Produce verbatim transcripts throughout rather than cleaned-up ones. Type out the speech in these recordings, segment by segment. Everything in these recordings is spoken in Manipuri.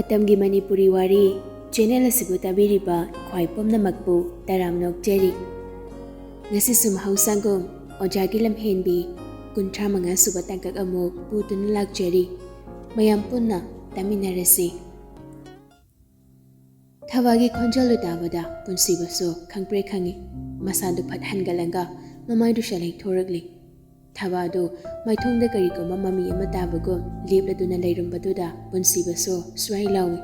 ꯇꯝꯒꯤ ꯃꯅꯤꯄꯨꯔꯤ ꯋꯥꯔꯤ ꯆꯦꯅꯦꯜ ꯑꯁꯤꯕꯨ ꯇꯥꯕꯤꯔꯤꯕ ꯈ꯭ꯋꯥꯏ ꯄꯨꯝꯅꯃꯛꯄꯨ ꯇꯔꯥꯝꯅ ꯑꯣꯛꯆꯔꯤ꯫ ꯉꯁꯤꯁꯨ ꯃꯍꯧꯁꯥꯒꯨꯝ ꯑꯣꯖꯥꯒꯤ ꯂꯝꯍꯦꯟꯕꯤ ꯀꯨꯟꯊ꯭ꯔꯥ ꯃꯉꯥ ꯁꯨꯕ ꯇꯥꯡꯀꯛ ꯑꯃꯨꯛ ꯄꯨꯗꯨꯅ ꯂꯥꯛꯆꯔꯤ꯫ ꯃꯌꯥꯝ ꯄꯨꯟꯅ ꯇꯥꯃꯤꯟꯅꯔꯁꯤ꯫ ꯊꯕꯥꯒꯤ ꯈꯣꯟꯖꯦꯜꯗꯨ ꯇꯥꯕꯗ ꯄꯨꯟꯁꯤꯕꯁꯨ ꯈꯪꯄ꯭ꯔꯦꯛ ꯈꯪꯉꯤ꯫ ꯃꯁꯥꯗꯨ ꯐꯠ ꯍꯟꯒꯠꯂꯒ ꯃꯃꯥꯏꯗꯨ ꯁꯦꯜꯍꯩ ꯊꯣꯔꯛꯂꯤ꯫ ꯊꯕꯥꯗꯨ ꯃꯥꯏꯊꯣꯡꯗ ꯀꯔꯤꯒꯨꯝꯕ ꯃꯃꯤ ꯑꯃ ꯇꯥꯕꯒꯨꯝ ꯂꯦꯞꯂꯗꯨꯅ ꯂꯩꯔꯝꯕꯗꯨꯗ ꯄꯨꯟꯁꯤꯕꯁꯨ ꯁ꯭ꯋꯥꯏ ꯂꯥꯎꯏ꯫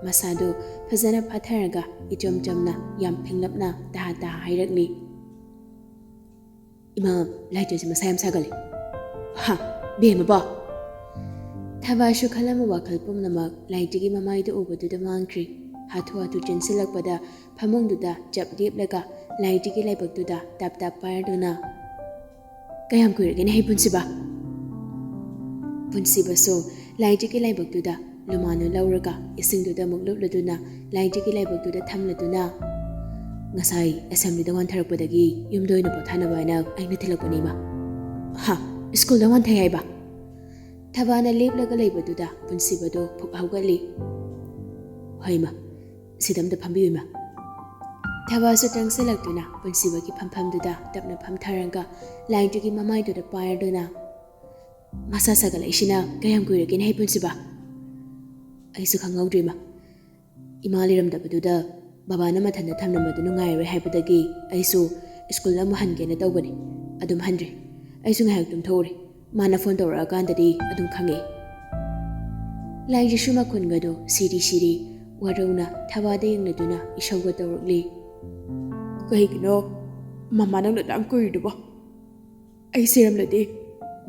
ꯃꯁꯥꯗꯨ ꯐꯖꯅ ꯐꯥꯊꯔꯒ ꯏꯆꯝ ꯆꯝꯅ ꯌꯥꯝ ꯐꯤꯡꯂꯞꯅ ꯇꯍꯥ ꯇꯍꯥ ꯍꯥꯏꯔꯛꯂꯤ꯫ "ꯏꯃꯥ, ꯂꯥꯏꯇ꯭ꯔꯤꯁꯦ ꯃꯁꯥ ꯌꯥꯝ ꯁꯥꯒꯠꯂꯦ꯫ ꯍꯥ, ꯕꯦꯝꯃꯕꯣ?" ꯊꯕꯥꯁꯨ ꯈꯜꯂꯝꯕ ꯋꯥꯈꯜ ꯄꯨꯝꯅꯃꯛ ꯂꯥꯏꯇ꯭ꯔꯤꯒꯤ ꯃꯃꯥꯏꯗ ꯎꯕꯗꯨꯗ ꯃꯥꯡꯈ꯭ꯔꯤ꯫ ꯍꯥꯊꯨ ꯍꯥꯊꯨ ꯆꯦꯟꯁꯤꯜꯂꯛꯄꯗ ꯐꯃꯨꯡꯗꯨꯗ ꯆꯞ ꯂꯦꯞꯂꯒ ꯂꯥꯏꯇ꯭ꯔꯤꯒꯤ ꯂꯥꯏꯕꯛꯇꯨꯗ ꯇꯞ ꯇꯞ ꯄꯥꯏꯔꯗꯨꯅ, "ꯀꯌꯥꯝ ꯀꯨꯏꯔꯒꯦꯅꯦ ꯍꯩ ꯄꯨꯟꯁꯤꯕ?" ꯄꯨꯟꯁꯤꯕꯁꯨ ꯂꯥꯏꯇ꯭ꯔꯤꯒꯤ ꯂꯥꯏꯕꯛꯇꯨꯗ ꯂꯨꯃꯥꯟꯗꯨ ꯂꯧꯔꯒ ꯏꯁꯤꯡꯗꯨꯗ ꯑꯃꯨꯛ ꯂꯨꯞꯂꯗꯨꯅ ꯂꯥꯏꯇ꯭ꯔꯤꯒꯤ ꯂꯥꯏꯕꯛꯇꯨꯗ ꯊꯝꯂꯗꯨꯅ, "ꯉꯁꯥꯏ ꯑꯦꯁꯦꯝꯕ꯭ꯂꯤꯗ ꯋꯥꯟꯊꯔꯛꯄꯗꯒꯤ ꯌꯨꯝꯗ ꯑꯣꯏꯅ ꯄꯣꯊꯥꯅꯕ ꯍꯥꯏꯅ ꯑꯩꯅ ꯊꯤꯜꯂꯛꯄꯅꯤ, ꯏꯃꯥ꯫ ꯍꯥ, ꯁ꯭ꯀꯨꯜꯗ ꯋꯥꯟꯊꯩ ꯍꯥꯏꯕ?" ꯊꯕꯥꯅ ꯂꯦꯞꯂꯒ ꯂꯩꯕꯗꯨꯗ ꯄꯨꯟꯁꯤꯕꯗꯨ ꯐꯨꯛ ꯍꯧꯒꯠꯂꯤ꯫ "ꯍꯣꯏ, ꯏꯃꯥ, ꯁꯤꯗ ꯑꯝꯇ ꯐꯝꯕꯤꯌꯨ, ꯏꯃꯥ꯫" ꯊꯕꯥꯁꯨ ꯆꯪꯁꯤꯜꯂꯛꯇꯨꯅ ꯄꯨꯟꯁꯤꯕꯒꯤ ꯐꯝꯐꯝꯗꯨꯗ ꯇꯞꯅ ꯐꯝꯊꯔꯒ ꯂꯥꯏꯇ꯭ꯔꯤꯒꯤ ꯃꯃꯥꯏꯗꯨꯗ ꯄꯥꯏꯔꯗꯨꯅ, "ꯃꯁꯥ ꯁꯥꯒꯠꯂꯛꯏꯁꯤꯅ ꯀꯌꯥꯝ ꯀꯨꯏꯔꯒꯦꯅꯦ ꯍꯩ ꯄꯨꯟꯁꯤꯕ?" "ꯑꯩꯁꯨ ꯈꯪꯍꯧꯗ꯭ꯔꯦ, ꯏꯃꯥ꯫ ꯏꯃꯥ ꯂꯩꯔꯝꯗꯕꯗꯨꯗ ꯕꯕꯥꯅ ꯃꯊꯟꯇ ꯊꯝꯂꯝꯕꯗꯨ ꯅꯨꯡꯉꯥꯏꯔꯣꯏ ꯍꯥꯏꯕꯗꯒꯤ ꯑꯩꯁꯨ ꯁ꯭ꯀꯨꯜꯗ ꯑꯃꯨꯛ ꯍꯟꯒꯦꯅ ꯇꯧꯕꯅꯤ꯫ ꯑꯗꯨꯝ ꯍꯟꯗ꯭ꯔꯦ꯫ ꯑꯩꯁꯨ ꯉꯥꯏꯍꯥꯛ ꯇꯨꯝꯊꯣꯛꯎꯔꯦ꯫ ꯃꯥꯅ ꯐꯣꯟ ꯇꯧꯔꯛꯑꯀꯥꯟꯗꯗꯤ ꯑꯗꯨꯝ ꯈꯪꯉꯦ꯫" ꯂꯥꯏꯖꯤꯁꯨ ꯃꯈꯣꯟꯒꯗꯣ ꯁꯤꯔꯤ ꯁꯤꯔꯤ ꯋꯥꯔꯧꯅ ꯊꯕꯥꯗ ꯌꯦꯡꯂꯗꯨꯅ ꯏꯁꯧꯒ ꯇꯧꯔꯛꯂꯤ꯫ "ꯀꯩꯒꯤꯅꯣ ꯃꯃꯥ ꯅꯪꯅ ꯑꯗꯨꯌꯥꯝ ꯀꯨꯏꯔꯤꯗꯨꯕꯣ? ꯑꯩ ꯁꯤꯔꯝꯂꯗꯤ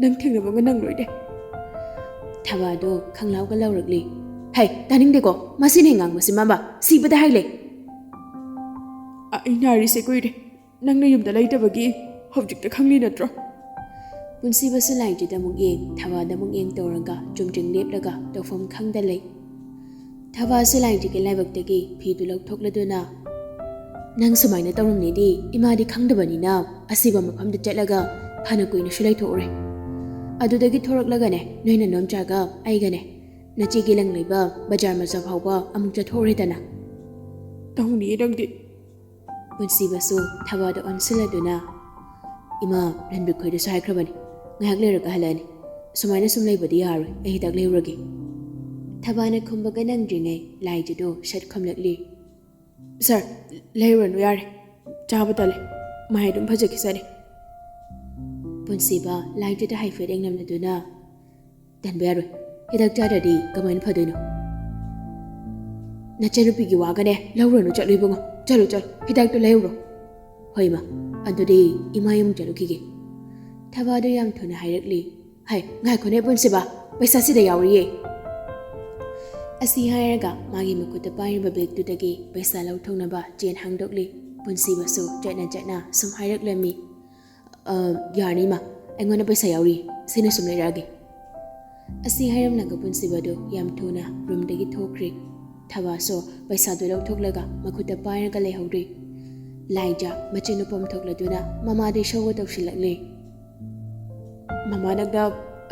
ꯅꯪ ꯊꯦꯡꯅꯕꯒ ꯅꯪꯂꯣꯏꯅꯦ꯫" ꯊꯕꯥꯗꯣ ꯈꯪꯂꯥꯎꯒ ꯂꯥꯎꯔꯛꯂꯤ꯫ "ꯍꯦ, ꯇꯥꯅꯤꯡꯗꯦꯀꯣ, ꯃꯁꯤꯅ ꯉꯥꯡꯕꯁꯤ ꯃꯃꯥ ꯁꯤꯕꯗ ꯍꯥꯏꯂꯦ꯫" "ꯑ-, ꯑꯩ ꯅꯥꯔꯤꯁꯦ ꯀꯨꯏꯔꯦ꯫ ꯅꯪꯅ ꯌꯨꯝꯗ ꯂꯩꯇꯕꯒꯤ ꯍꯧꯖꯤꯛꯇ ꯈꯪꯂꯤ ꯅꯠꯇ꯭ꯔꯣ?" ꯄꯨꯟꯁꯤꯕꯁꯨ ꯂꯥꯏꯖꯤꯗ ꯑꯃꯨꯛ ꯌꯦꯡ, ꯊꯕꯥꯗ ꯑꯃꯨꯛ ꯌꯦꯡ ꯇꯧꯔꯒ ꯆꯨꯝꯗ꯭ꯔꯤꯡ ꯂꯦꯞꯂꯒ ꯇꯧꯐꯝ ꯈꯪꯗ ꯂꯩ꯫ ꯊꯕꯥꯁꯨ ꯂꯥꯏꯖꯤꯒꯤ ꯂꯥꯏꯕꯛꯇꯒꯤ ꯐꯤꯗꯨ ꯂꯧꯊꯣꯛꯂꯗꯨꯅ, "ꯅꯪ ꯁꯨꯃꯥꯏꯅ ꯇꯧꯔꯝꯅꯤꯗꯤ ꯏꯃꯥꯗꯤ ꯈꯪꯗꯕꯅꯤꯅ ꯑꯁꯤꯕ ꯃꯐꯝꯗ ꯆꯠꯂꯒ ꯐꯅ ꯀꯨꯏꯅꯁꯨ ꯂꯩꯊꯣꯛꯎꯔꯦ꯫ ꯑꯗꯨꯗꯒꯤ ꯊꯣꯔꯛꯂꯒꯅꯦ, ꯅꯣꯏ ꯅꯅꯣꯝꯆꯥꯒ ꯑꯩꯒꯅꯦ ꯅꯆꯦꯒꯤ ꯂꯪ ꯂꯩꯕ ꯕꯖꯥꯔ ꯃꯆꯥ ꯐꯥꯎꯕ ꯑꯃꯨꯛ ꯆꯠꯊꯣꯛꯎꯔꯦꯗꯅ꯫ ꯇꯧꯅꯤꯌꯦ ꯅꯪꯗꯤ꯫ ꯄꯨꯟꯁꯤꯕꯁꯨ ꯊꯕꯥꯗ ꯑꯣꯟꯁꯤꯜꯂꯗꯨꯅ, "ꯏꯃꯥ, ꯔꯟꯕꯤꯔ ꯈꯣꯏꯗꯁꯨ ꯍꯥꯏꯈ꯭ꯔꯕꯅꯤ, ꯉꯥꯏꯍꯥꯛ ꯂꯩꯔꯒ ꯍꯜꯂꯛꯑꯅꯤ꯫ ꯁꯨꯃꯥꯏꯅ ꯁꯨꯝ ꯂꯩꯕꯗꯤ ꯌꯥꯔꯣꯏ, ꯑꯩ ꯍꯤꯗꯥꯛ ꯂꯩꯔꯨꯔꯒꯦ꯫" ꯊꯕꯥꯅ ꯈꯨꯝꯕꯒ ꯅꯪꯗ꯭ꯔꯤꯉꯩ ꯂꯥꯏꯖꯗꯣ ꯁꯠ ꯈꯨꯝꯂꯛꯂꯤ꯫ "ꯁꯥꯔ, ꯂꯩꯔꯨꯔꯅꯨ ꯌꯥꯔꯦ, ꯆꯥꯕ ꯇꯜꯂꯦ, ꯃꯥꯏ ꯑꯗꯨꯝ ꯐꯖꯈꯤꯁꯅꯤ꯫" ꯄꯨꯟꯁꯤꯕ ꯂꯥꯏꯖꯗ ꯍꯥꯏꯐꯦꯠ ꯌꯦꯡꯂꯝꯂꯗꯨꯅ, "ꯇꯟꯕ ꯌꯥꯔꯣꯏ, ꯍꯤꯗꯥꯛ ꯆꯥꯗ꯭ꯔꯗꯤ ꯀꯃꯥꯏꯅ ꯐꯗꯣꯏꯅꯣ?" "ꯅꯆꯟꯅꯨꯄꯤꯒꯤ ꯋꯥꯒꯅꯦ ꯂꯧꯔꯨꯔꯅꯨ, ꯆꯠꯂꯨ ꯏꯕꯨꯡꯉꯣ, ꯆꯠꯂꯨ ꯆꯠꯂꯨ, ꯍꯤꯗꯥꯛꯇꯣ ꯂꯩꯔꯨꯔꯣ꯫" "ꯍꯣꯏ ꯏꯃꯥ, ꯑꯗꯨꯗꯤ ꯏꯃꯥ ꯑꯃꯨꯛ ꯆꯠꯂꯨꯈꯤꯒꯦ꯫" ꯊꯕꯥꯗꯣ ꯌꯥꯝ ꯊꯨꯅ ꯍꯥꯏꯔꯛꯂꯤ꯫ "ꯍꯥꯏ, ꯉꯥꯏꯈꯣꯅꯦ ꯄꯨꯟꯁꯤꯕ, ꯄꯩꯁꯥ ꯁꯤꯗ ꯌꯥꯎꯔꯤꯌꯦ꯫" ꯑꯁꯤ ꯍꯥꯏꯔꯒ ꯃꯥꯒꯤ ꯃꯈꯨꯠꯇ ꯄꯥꯏꯔꯤꯕ ꯕꯦꯒꯇꯨꯗꯒꯤ ꯄꯩꯁꯥ ꯂꯧꯊꯣꯛꯅꯕ ꯆꯦꯟ ꯍꯥꯡꯗꯣꯛꯂꯤ꯫ ꯄꯨꯟꯁꯤꯕꯁꯨ ꯆꯠꯅ ꯆꯠꯅ ꯁꯨꯝ ꯍꯥꯏꯔꯛꯂꯝꯃꯤ, "ꯑ, ꯌꯥꯔꯅꯤ ꯏꯃꯥ, ꯑꯩꯉꯣꯟꯗ ꯄꯩꯁꯥ ꯌꯥꯎꯔꯤ, ꯁꯤꯅ ꯁꯨꯝ ꯂꯩꯔꯛꯑꯒꯦ꯫" ꯑꯁꯤ ꯍꯥꯏꯔꯝꯂꯒ ꯄꯨꯟꯁꯤꯕꯗꯨ ꯌꯥꯝ ꯊꯨꯅ ꯔꯨꯝꯗꯒꯤ ꯊꯣꯛꯈ꯭ꯔꯦ꯫ ꯊꯕꯥꯁꯨ ꯄꯩꯁꯥꯗꯨ ꯂꯧꯊꯣꯛꯂꯒ ꯃꯈꯨꯠꯇ ꯄꯥꯏꯔꯒ ꯂꯩꯍꯧꯔꯦ꯫ ꯂꯥꯏꯖ ꯃꯆꯤꯟ ꯎꯄꯝ ꯊꯣꯛꯂꯗꯨꯅ ꯃꯃꯥꯗ ꯏꯁꯧꯒ ꯇꯧꯁꯤꯜꯂꯛꯂꯦ꯫ "ꯃꯃꯥ, ꯅꯪꯅ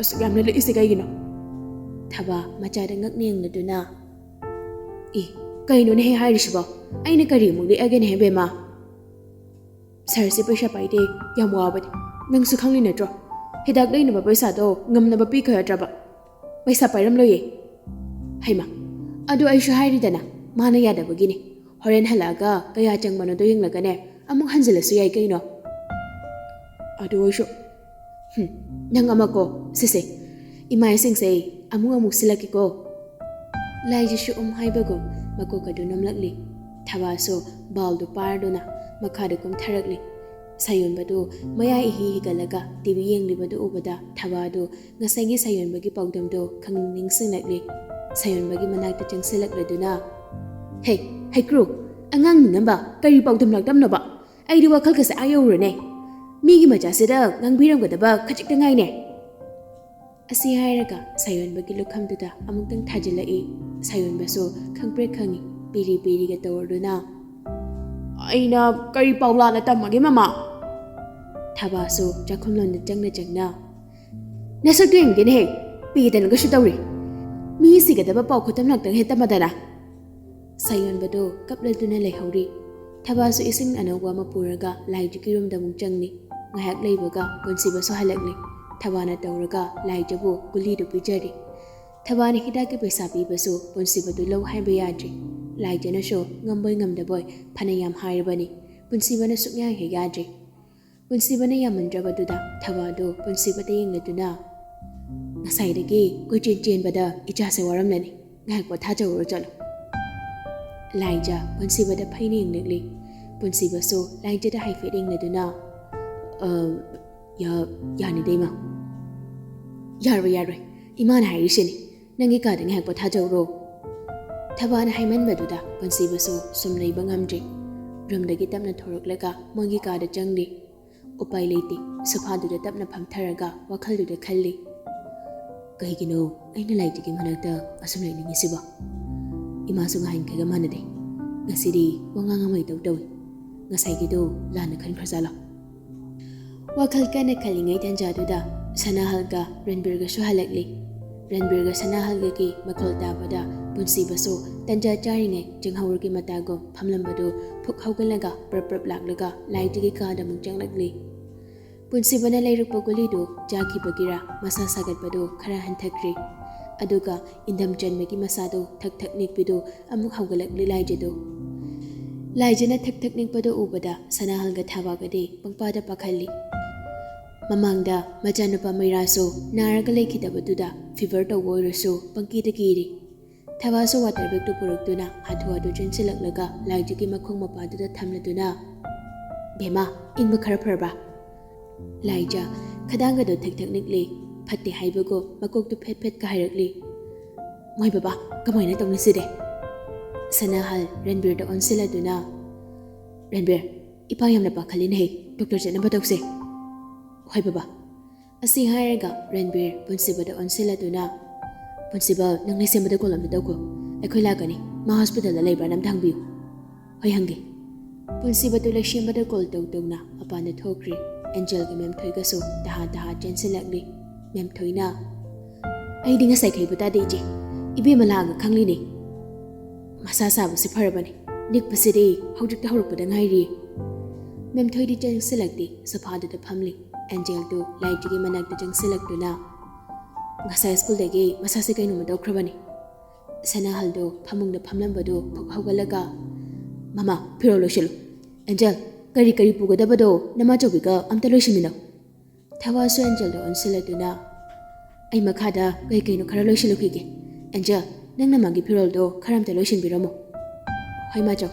ꯑꯁꯨꯛ ꯌꯥꯝꯅ ꯂꯤꯛꯏꯁꯦ ꯀꯩꯒꯤꯅꯣ?" ꯊꯕꯥ ꯃꯆꯥꯗ ꯉꯛꯅ ꯌꯦꯡꯂꯗꯨꯅ, "ꯑꯦ, ꯀꯩꯅꯣꯅꯦꯍꯦ ꯍꯥꯏꯔꯤꯁꯤꯕꯣ? ꯑꯩꯅ ꯀꯔꯤ ꯑꯃꯨꯛ ꯂꯤꯛꯑꯒꯦꯅꯦꯍꯦ ꯕꯦꯝꯃ? ꯁꯥꯔꯁꯦ ꯄꯩꯁꯥ ꯄꯥꯏꯗꯦ, ꯌꯥꯝ ꯋꯥꯕꯅꯤ, ꯅꯪꯁꯨ ꯈꯪꯂꯤ ꯅꯠꯇ꯭ꯔꯣ? ꯍꯤꯗꯥꯛ ꯂꯩꯅꯕ ꯄꯩꯁꯥꯗꯣ ꯉꯝꯅꯕ ꯄꯤꯈꯣ ꯌꯥꯗ꯭ꯔꯕ? ꯄꯩꯁꯥ ꯄꯥꯏꯔꯝꯂꯣꯏꯌꯦ꯫" "ꯍꯩꯃꯥ, ꯑꯗꯨ ꯑꯩꯁꯨ ꯍꯥꯏꯔꯤꯗꯅ, ꯃꯥꯅ ꯌꯥꯗꯕꯒꯤꯅꯤ꯫ ꯍꯣꯔꯦꯟ ꯍꯜꯂꯛꯑꯒ ꯀꯌꯥ ꯆꯪꯕꯅꯣꯗꯣ ꯌꯦꯡꯂꯒꯅꯦ, ꯑꯃꯨꯛ ꯍꯟꯖꯤꯜꯂꯁꯨ ꯌꯥꯏ ꯀꯩꯅꯣ꯫" "ꯑꯗꯨ ꯑꯣꯏꯁꯨ꯫" "ꯍꯨꯝ, ꯅꯪ ꯑꯃꯀꯣ, ꯁꯤꯁꯦ, ꯏꯃꯥꯏꯁꯤꯡꯁꯦ ꯑꯃꯨꯛ ꯑꯃꯨꯛ ꯁꯤꯜꯂꯛꯀꯦꯀꯣ꯫" ꯂꯥꯏꯖꯁꯨ ꯎꯝ ꯍꯥꯏꯕꯒꯨꯝ ꯃꯀꯣꯛ ꯑꯗꯨ ꯅꯣꯝꯂꯛꯂꯤ꯫ ꯊꯕꯥꯁꯨ ꯕꯥꯜꯗꯨ ꯄꯥꯔꯗꯨꯅ ꯃꯈꯥꯗ ꯀꯨꯝꯊꯔꯛꯂꯤ꯫ ꯁꯥꯌꯣꯟꯕꯗꯨ ꯃꯌꯥ ꯏꯍꯤ ꯍꯤꯒꯠꯂꯒ ꯇꯤ ꯚꯤ ꯌꯦꯡꯂꯤꯕꯗꯨ ꯎꯕꯗ ꯊꯕꯥꯗꯨ ꯉꯁꯥꯏꯒꯤ ꯁꯥꯌꯣꯟꯕꯒꯤ ꯄꯥꯎꯗꯝꯗꯣ ꯈꯪꯅꯤꯡ ꯅꯤꯡꯁꯤꯡꯂꯛꯂꯤ꯫ ꯁꯥꯌꯣꯟꯕꯒꯤ ꯃꯅꯥꯛꯇ ꯆꯪꯁꯤꯜꯂꯛꯂꯗꯨꯅ, "ꯍꯦ, ꯍꯩꯀ꯭ꯔꯨ, ꯑꯉꯥꯡ ꯅꯤꯡꯉꯝꯕ, ꯀꯔꯤ ꯄꯥꯎꯗꯝ ꯂꯥꯛꯇꯝꯅꯣꯕ? ꯑꯩꯗꯤ ꯋꯥꯈꯜꯒꯁꯦ ꯑꯥ ꯌꯧꯔꯨꯔꯦꯅꯦ꯫ ꯃꯤꯒꯤ ꯃꯆꯥꯁꯤꯗ ꯉꯥꯡꯕꯤꯔꯝꯒꯗꯕ ꯈꯖꯤꯛꯇ ꯉꯥꯏꯅꯦ꯫" ꯑꯁꯤ ꯍꯥꯏꯔꯒ ꯁꯥꯌꯣꯟꯕꯒꯤ ꯂꯨꯈꯝꯗꯨꯗ ꯑꯃꯨꯛꯇꯪ ꯊꯥꯖꯤꯜꯂꯛꯏ꯫ ꯁꯥꯌꯣꯟꯕꯁꯨ ꯈꯪꯄ꯭ꯔꯦꯛ ꯈꯪꯉꯤ, ꯄꯤꯔꯤ ꯄꯤꯔꯤꯒ ꯇꯧꯔꯗꯨꯅ, "ꯑꯩꯅ ꯀꯔꯤ ꯄꯥꯎ ꯂꯥꯟꯅ ꯇꯝꯃꯒꯦ ꯃꯃꯥ?" ꯊꯕꯥꯁꯨ ꯆꯥꯛꯈꯨꯝꯂꯣꯝꯗ ꯆꯪꯅ ꯆꯪꯅ, "ꯅꯁꯛꯇꯨ ꯌꯦꯡꯗꯦꯅꯦꯍꯦ, ꯄꯦꯗꯅꯒꯁꯨ ꯇꯧꯔꯤ꯫ ꯃꯤ ꯁꯤꯒꯗꯕ ꯄꯥꯎ ꯈꯨꯇꯝ ꯂꯥꯛꯇꯪ ꯍꯦꯛ ꯇꯝꯃꯗꯅ꯫ ꯁꯥꯌꯣꯟꯕꯗꯣ ꯀꯞꯂꯗꯨꯅ ꯂꯩꯍꯧꯔꯤ꯫ ꯊꯕꯥꯁꯨ ꯏꯁꯤꯡ ꯑꯅꯧꯕ ꯑꯃ ꯄꯨꯔꯒ ꯂꯥꯏꯖꯒꯤ ꯔꯨꯝꯗ ꯑꯃꯨꯛ ꯆꯪꯂꯤ꯫ ꯉꯥꯏꯍꯥꯛ ꯂꯩꯕꯒ ꯄꯨꯟꯁꯤꯕꯁꯨ ꯍꯜꯂꯛꯂꯤ꯫ ꯊꯕꯥꯅ ꯇꯧꯔꯒ ꯂꯥꯏꯖꯕꯨ ꯒꯨꯂꯤꯗꯨ ꯄꯤꯖꯔꯤ꯫ ꯊꯕꯥꯅ ꯍꯤꯗꯥꯛꯀꯤ ꯄꯩꯁꯥ ꯄꯤꯕꯁꯨ ꯄꯨꯟꯁꯤꯕꯗꯨ ꯂꯧ ꯍꯥꯏꯕ ꯌꯥꯗ꯭ꯔꯤ꯫ ꯂꯥꯏꯖꯅꯁꯨ ꯉꯝꯕꯣꯏ ꯉꯝꯗꯕꯣꯏ ꯐꯅ ꯌꯥꯝ ꯍꯥꯏꯔꯕꯅꯤ꯫ ꯄꯨꯟꯁꯤꯕꯅ ꯁꯨꯛꯌꯥ ꯍꯦꯛ ꯌꯥꯗ꯭ꯔꯤ꯫ ꯄꯨꯟꯁꯤꯕꯅ ꯌꯥꯝꯃꯟꯗ꯭ꯔꯕꯗꯨꯗ ꯊꯕꯥꯗꯨ ꯄꯨꯟꯁꯤꯕꯗ ꯌꯦꯡꯂꯗꯨꯅ, "ꯉꯁꯥꯏꯗꯒꯤ ꯀꯣꯏꯆꯦꯟ ꯆꯦꯟꯕꯗ ꯏꯆꯥꯁꯦ ꯋꯥꯔꯝꯂꯅꯤ꯫ ꯉꯥꯏꯍꯥꯛ ꯄꯣꯊꯥꯖꯍꯧꯔꯣ ꯆꯠꯂꯣ꯫" ꯂꯥꯏꯖ ꯄꯨꯟꯁꯤꯕꯗ ꯐꯩꯅ ꯌꯦꯡꯂꯛꯂꯤ꯫ ꯄꯨꯟꯁꯤꯕꯁꯨ ꯂꯥꯏꯖꯗ ꯍꯥꯏꯐꯦꯠ ꯌꯦꯡꯂꯗꯨꯅ, "ꯑ, ꯌꯥ-, ꯌꯥꯅꯤꯗ ꯏꯃꯥ꯫" "ꯌꯥꯔꯣꯏ, ꯌꯥꯔꯣꯏ꯫ ꯏꯃꯥꯅ ꯍꯥꯏꯔꯤꯁꯤꯅꯤ꯫ ꯅꯪꯒꯤ ꯀꯥꯗ ꯉꯥꯏꯍꯥꯛ ꯄꯣꯊꯥꯖꯍꯧꯔꯣ꯫" ꯊꯕꯥꯅ ꯍꯥꯏꯃꯟꯕꯗꯨꯗ ꯄꯨꯟꯁꯤꯕꯁꯨ ꯁꯨꯝ ꯂꯩꯕ ꯉꯝꯗ꯭ꯔꯤ꯫ ꯔꯨꯝꯗꯒꯤ ꯇꯞꯅ ꯊꯣꯔꯛꯂꯒ ꯃꯣꯏꯒꯤ ꯀꯥꯗ ꯆꯪꯂꯤ꯫ ꯎꯄꯥꯏ ꯂꯩꯇꯦ꯫ ꯁꯣꯐꯥꯗꯨꯗ ꯇꯞꯅ ꯐꯝꯊꯔꯒ ꯋꯥꯈꯜꯗꯨꯗ ꯈꯜꯂꯤ꯫ "ꯀꯩꯒꯤꯅꯣ ꯑꯩꯅ ꯂꯥꯏꯖꯒꯤ ꯃꯅꯥꯛꯇ ꯑꯁꯨꯝ ꯂꯩꯅꯤꯡꯉꯤꯁꯤꯕꯣ? ꯏꯃꯥꯁꯨ ꯉꯍꯥꯟꯈꯩꯒ ꯃꯥꯟꯅꯗꯦ꯫ ꯉꯁꯤꯗꯤ ꯋꯥꯉꯥꯡ ꯑꯃ ꯏꯇꯧ ꯇꯧꯏ꯫ ꯉꯁꯥꯏꯒꯤꯗꯣ ꯂꯥꯟꯅ ꯈꯟꯈ꯭ꯔꯖꯥꯠꯂꯣ?" ꯋꯥꯈꯜ ꯀꯟꯅ ꯈꯜꯂꯤꯉꯩ ꯇꯟꯖꯥꯗꯨꯗ ꯁꯅꯥꯍꯜꯒ ꯔꯟꯕꯤꯔꯒꯁꯨ ꯍꯜꯂꯛꯂꯤ꯫ ꯔꯟꯕꯤꯔꯒ ꯁꯅꯥꯍꯜꯒꯒꯤ ꯃꯈꯣꯜ ꯇꯥꯕꯗ ꯄꯨꯟꯁꯤꯕꯁꯨ ꯇꯟꯖꯥ ꯆꯥꯔꯤꯉꯩ ꯆꯤꯡꯍꯧꯔꯒꯤ ꯃꯇꯥꯒꯨꯝ ꯐꯝꯂꯝꯕꯗꯨ ꯐꯨꯛ ꯍꯧꯒꯠꯂꯒ ꯄ꯭ꯔꯞ ꯄ꯭ꯔꯞ ꯂꯥꯛꯂꯒ ꯂꯥꯏꯖꯒꯤ ꯀꯥꯗ ꯑꯃꯨꯛ ꯆꯪꯂꯛꯂꯤ꯫ ꯄꯨꯟꯁꯤꯕꯅ ꯂꯩꯔꯛꯄ ꯒꯨꯂꯤꯗꯨ ꯆꯥꯈꯤꯕꯒꯤꯔꯥ ꯃꯁꯥ ꯁꯥꯒꯠꯄꯗꯨ ꯈꯔ ꯍꯟꯊꯈ꯭ꯔꯦ꯫ ꯑꯗꯨꯒ ꯏꯟꯊꯝ ꯆꯟꯕꯒꯤ ꯃꯁꯥꯗꯨ ꯊꯛ ꯊꯛ ꯅꯤꯛꯄꯤꯗꯨ ꯑꯃꯨꯛ ꯍꯧꯒꯠꯂꯛꯂꯤ ꯂꯥꯏꯖꯗꯨ꯫ ꯂꯥꯏꯖꯅ ꯊꯛ ꯊꯛ ꯅꯤꯛꯄꯗꯨ ꯎꯕꯗ ꯁꯅꯥꯍꯜꯒ ꯊꯕꯥꯒꯗꯤ ꯄꯪꯄꯥꯗ ꯄꯥꯈꯠꯂꯤ꯫ ꯃꯃꯥꯡꯗ ꯃꯆꯥꯅꯨꯄꯥ ꯃꯩꯔꯥꯁꯨ ꯅꯥꯔꯒ ꯂꯩꯈꯤꯗꯕꯗꯨꯗ ꯐꯤꯚꯔ ꯇꯧꯕ ꯑꯣꯏꯔꯁꯨ ꯄꯪꯀꯤꯗ ꯀꯤꯔꯤ꯫ ꯊꯕꯥꯁꯨ ꯋꯥꯇꯔ ꯕꯦꯒꯇꯨ ꯄꯨꯔꯛꯇꯨꯅ ꯍꯥꯊꯨ ꯍꯥꯊꯨ ꯆꯦꯟꯁꯤꯜꯂꯛꯂꯒ ꯂꯥꯏꯖꯒꯤ ꯃꯈꯣꯡ ꯃꯄꯥꯗꯨꯗ ꯊꯝꯂꯗꯨꯅ, "ꯕꯦꯝꯃ, ꯏꯪꯕ ꯈꯔ ꯐꯔꯕ꯭ꯔꯥ?" ꯂꯥꯏꯖ ꯈꯗꯥꯡꯒꯗꯣ ꯊꯛ ꯊꯛ ꯅꯤꯛꯂꯤ꯫ ꯐꯠꯇꯦ ꯍꯥꯏꯕꯒꯨꯝ ꯃꯀꯣꯛꯇꯨ ꯐꯦꯠ ꯐꯦꯠꯀ ꯍꯥꯏꯔꯛꯂꯤ꯫ "ꯃꯣꯏ ꯕꯕꯥ, ꯀꯃꯥꯏꯅ ꯇꯧꯅꯤ ꯁꯤꯗꯤ?" ꯁꯅꯥꯍꯜ ꯔꯟꯕꯤꯔꯗ ꯑꯣꯟꯁꯤꯜꯂꯗꯨꯅ, "ꯔꯟꯕꯤꯔ, ꯏꯄꯥ ꯌꯥꯝꯅ ꯄꯥꯈꯠꯂꯤꯅꯦꯍꯦ, ꯗꯣꯛꯇꯔ ꯆꯠꯅꯕ ꯇꯧꯁꯦ꯫" "ꯍꯣꯏ ꯕꯕꯥ꯫" ꯑꯁꯤ ꯍꯥꯏꯔꯒ ꯔꯟꯕꯤꯔ ꯄꯨꯟꯁꯤꯕꯗ ꯑꯣꯟꯁꯤꯜꯂꯗꯨꯅ, "ꯄꯨꯟꯁꯤꯕ, ꯅꯪ ꯂꯩꯁꯦꯝꯕꯗ ꯀꯣꯜ ꯑꯝꯇ ꯇꯧꯈꯣ꯫ ꯑꯩꯈꯣꯏ ꯂꯥꯛꯀꯅꯤ꯫ ꯃꯥ ꯍꯣꯁꯄꯤꯇꯥꯜꯗ ꯂꯩꯕ꯭ꯔꯥꯅ ꯑꯝꯇ ꯍꯪꯕꯤꯌꯨ꯫" "ꯍꯣꯏ, ꯍꯪꯒꯦ꯫" ꯄꯨꯟꯁꯤꯕꯗꯨ ꯂꯩꯁꯦꯝꯕꯗ ꯀꯣꯜ ꯇꯧ ꯇꯧꯅ ꯃꯄꯥꯟꯗ ꯊꯣꯛꯈ꯭ꯔꯦ꯫ ꯑꯦꯟꯖꯦꯜꯒ ꯃꯦꯝꯊꯣꯏꯒꯁꯨ ꯇꯍꯥ ꯇꯍꯥ ꯆꯦꯟꯁꯤꯜꯂꯛꯂꯤ꯫ ꯃꯦꯝꯊꯣꯏꯅ, "ꯑꯩꯗꯤ ꯉꯁꯥꯏꯈꯩꯕꯨ ꯇꯥꯗꯦ ꯏꯆꯦ꯫ ꯏꯕꯦꯝꯃ ꯂꯥꯛꯑꯒ ꯈꯪꯂꯤꯅꯦ꯫ ꯃꯁꯥ ꯁꯥꯕꯁꯦ ꯐꯔꯕꯅꯤ꯫ ꯅꯤꯛꯄꯁꯤꯗꯤ ꯍꯧꯖꯤꯛꯇ ꯍꯧꯔꯛꯄꯗ ꯉꯥꯏꯔꯤ꯫ ꯃꯦꯝꯊꯣꯏꯗꯤ ꯆꯪꯁꯤꯜꯂꯛꯇꯦ, ꯁꯣꯐꯥꯗꯨꯗ ꯐꯝꯂꯤ꯫ ꯑꯦꯟꯖꯦꯜꯗꯨ ꯂꯥꯏꯠꯇꯨꯒꯤ ꯃꯅꯥꯛꯇ ꯆꯪꯁꯤꯜꯂꯛꯇꯨꯅ, "ꯉꯁꯥꯏ ꯁ꯭ꯀꯨꯜꯗꯒꯤ ꯃꯁꯥꯁꯦ ꯀꯩꯅꯣꯝꯃ ꯇꯧꯈ꯭ꯔꯕꯅꯤ꯫" ꯁꯅꯥꯍꯜꯗꯣ ꯐꯃꯨꯡꯗ ꯐꯝꯂꯝꯕꯗꯨ ꯐꯨꯛ ꯍꯧꯒꯠꯂꯒ, "ꯃꯃꯥ, ꯐꯤꯔꯣꯜ ꯂꯣꯏꯁꯤꯜꯂꯨ꯫ ꯑꯦꯟꯖꯦꯜ, ꯀꯔꯤ ꯀꯔꯤ ꯄꯨꯒꯗꯕꯗꯣ ꯅꯃꯥꯆꯧꯕꯤꯒ ꯑꯝꯇ ꯂꯣꯏꯁꯤꯟꯃꯤꯟꯅꯧ꯫" ꯊꯋꯥꯁꯨ ꯑꯦꯟꯖꯦꯜꯗ ꯑꯣꯟꯁꯤꯜꯂꯗꯨꯅ, "ꯑꯩ ꯃꯈꯥꯗ ꯀꯩ ꯀꯩꯅꯣ ꯈꯔ ꯂꯣꯏꯁꯤꯜꯂꯨꯈꯤꯒꯦ꯫ ꯑꯦꯟꯖꯦꯜ, ꯅꯪꯅ ꯃꯥꯒꯤ ꯐꯤꯔꯣꯜꯗꯣ ꯈꯔ ꯑꯝꯇ ꯂꯣꯏꯁꯤꯟꯕꯤꯔꯝꯃꯣ꯫" "ꯍꯣꯏ ꯃꯥꯆꯧ꯫"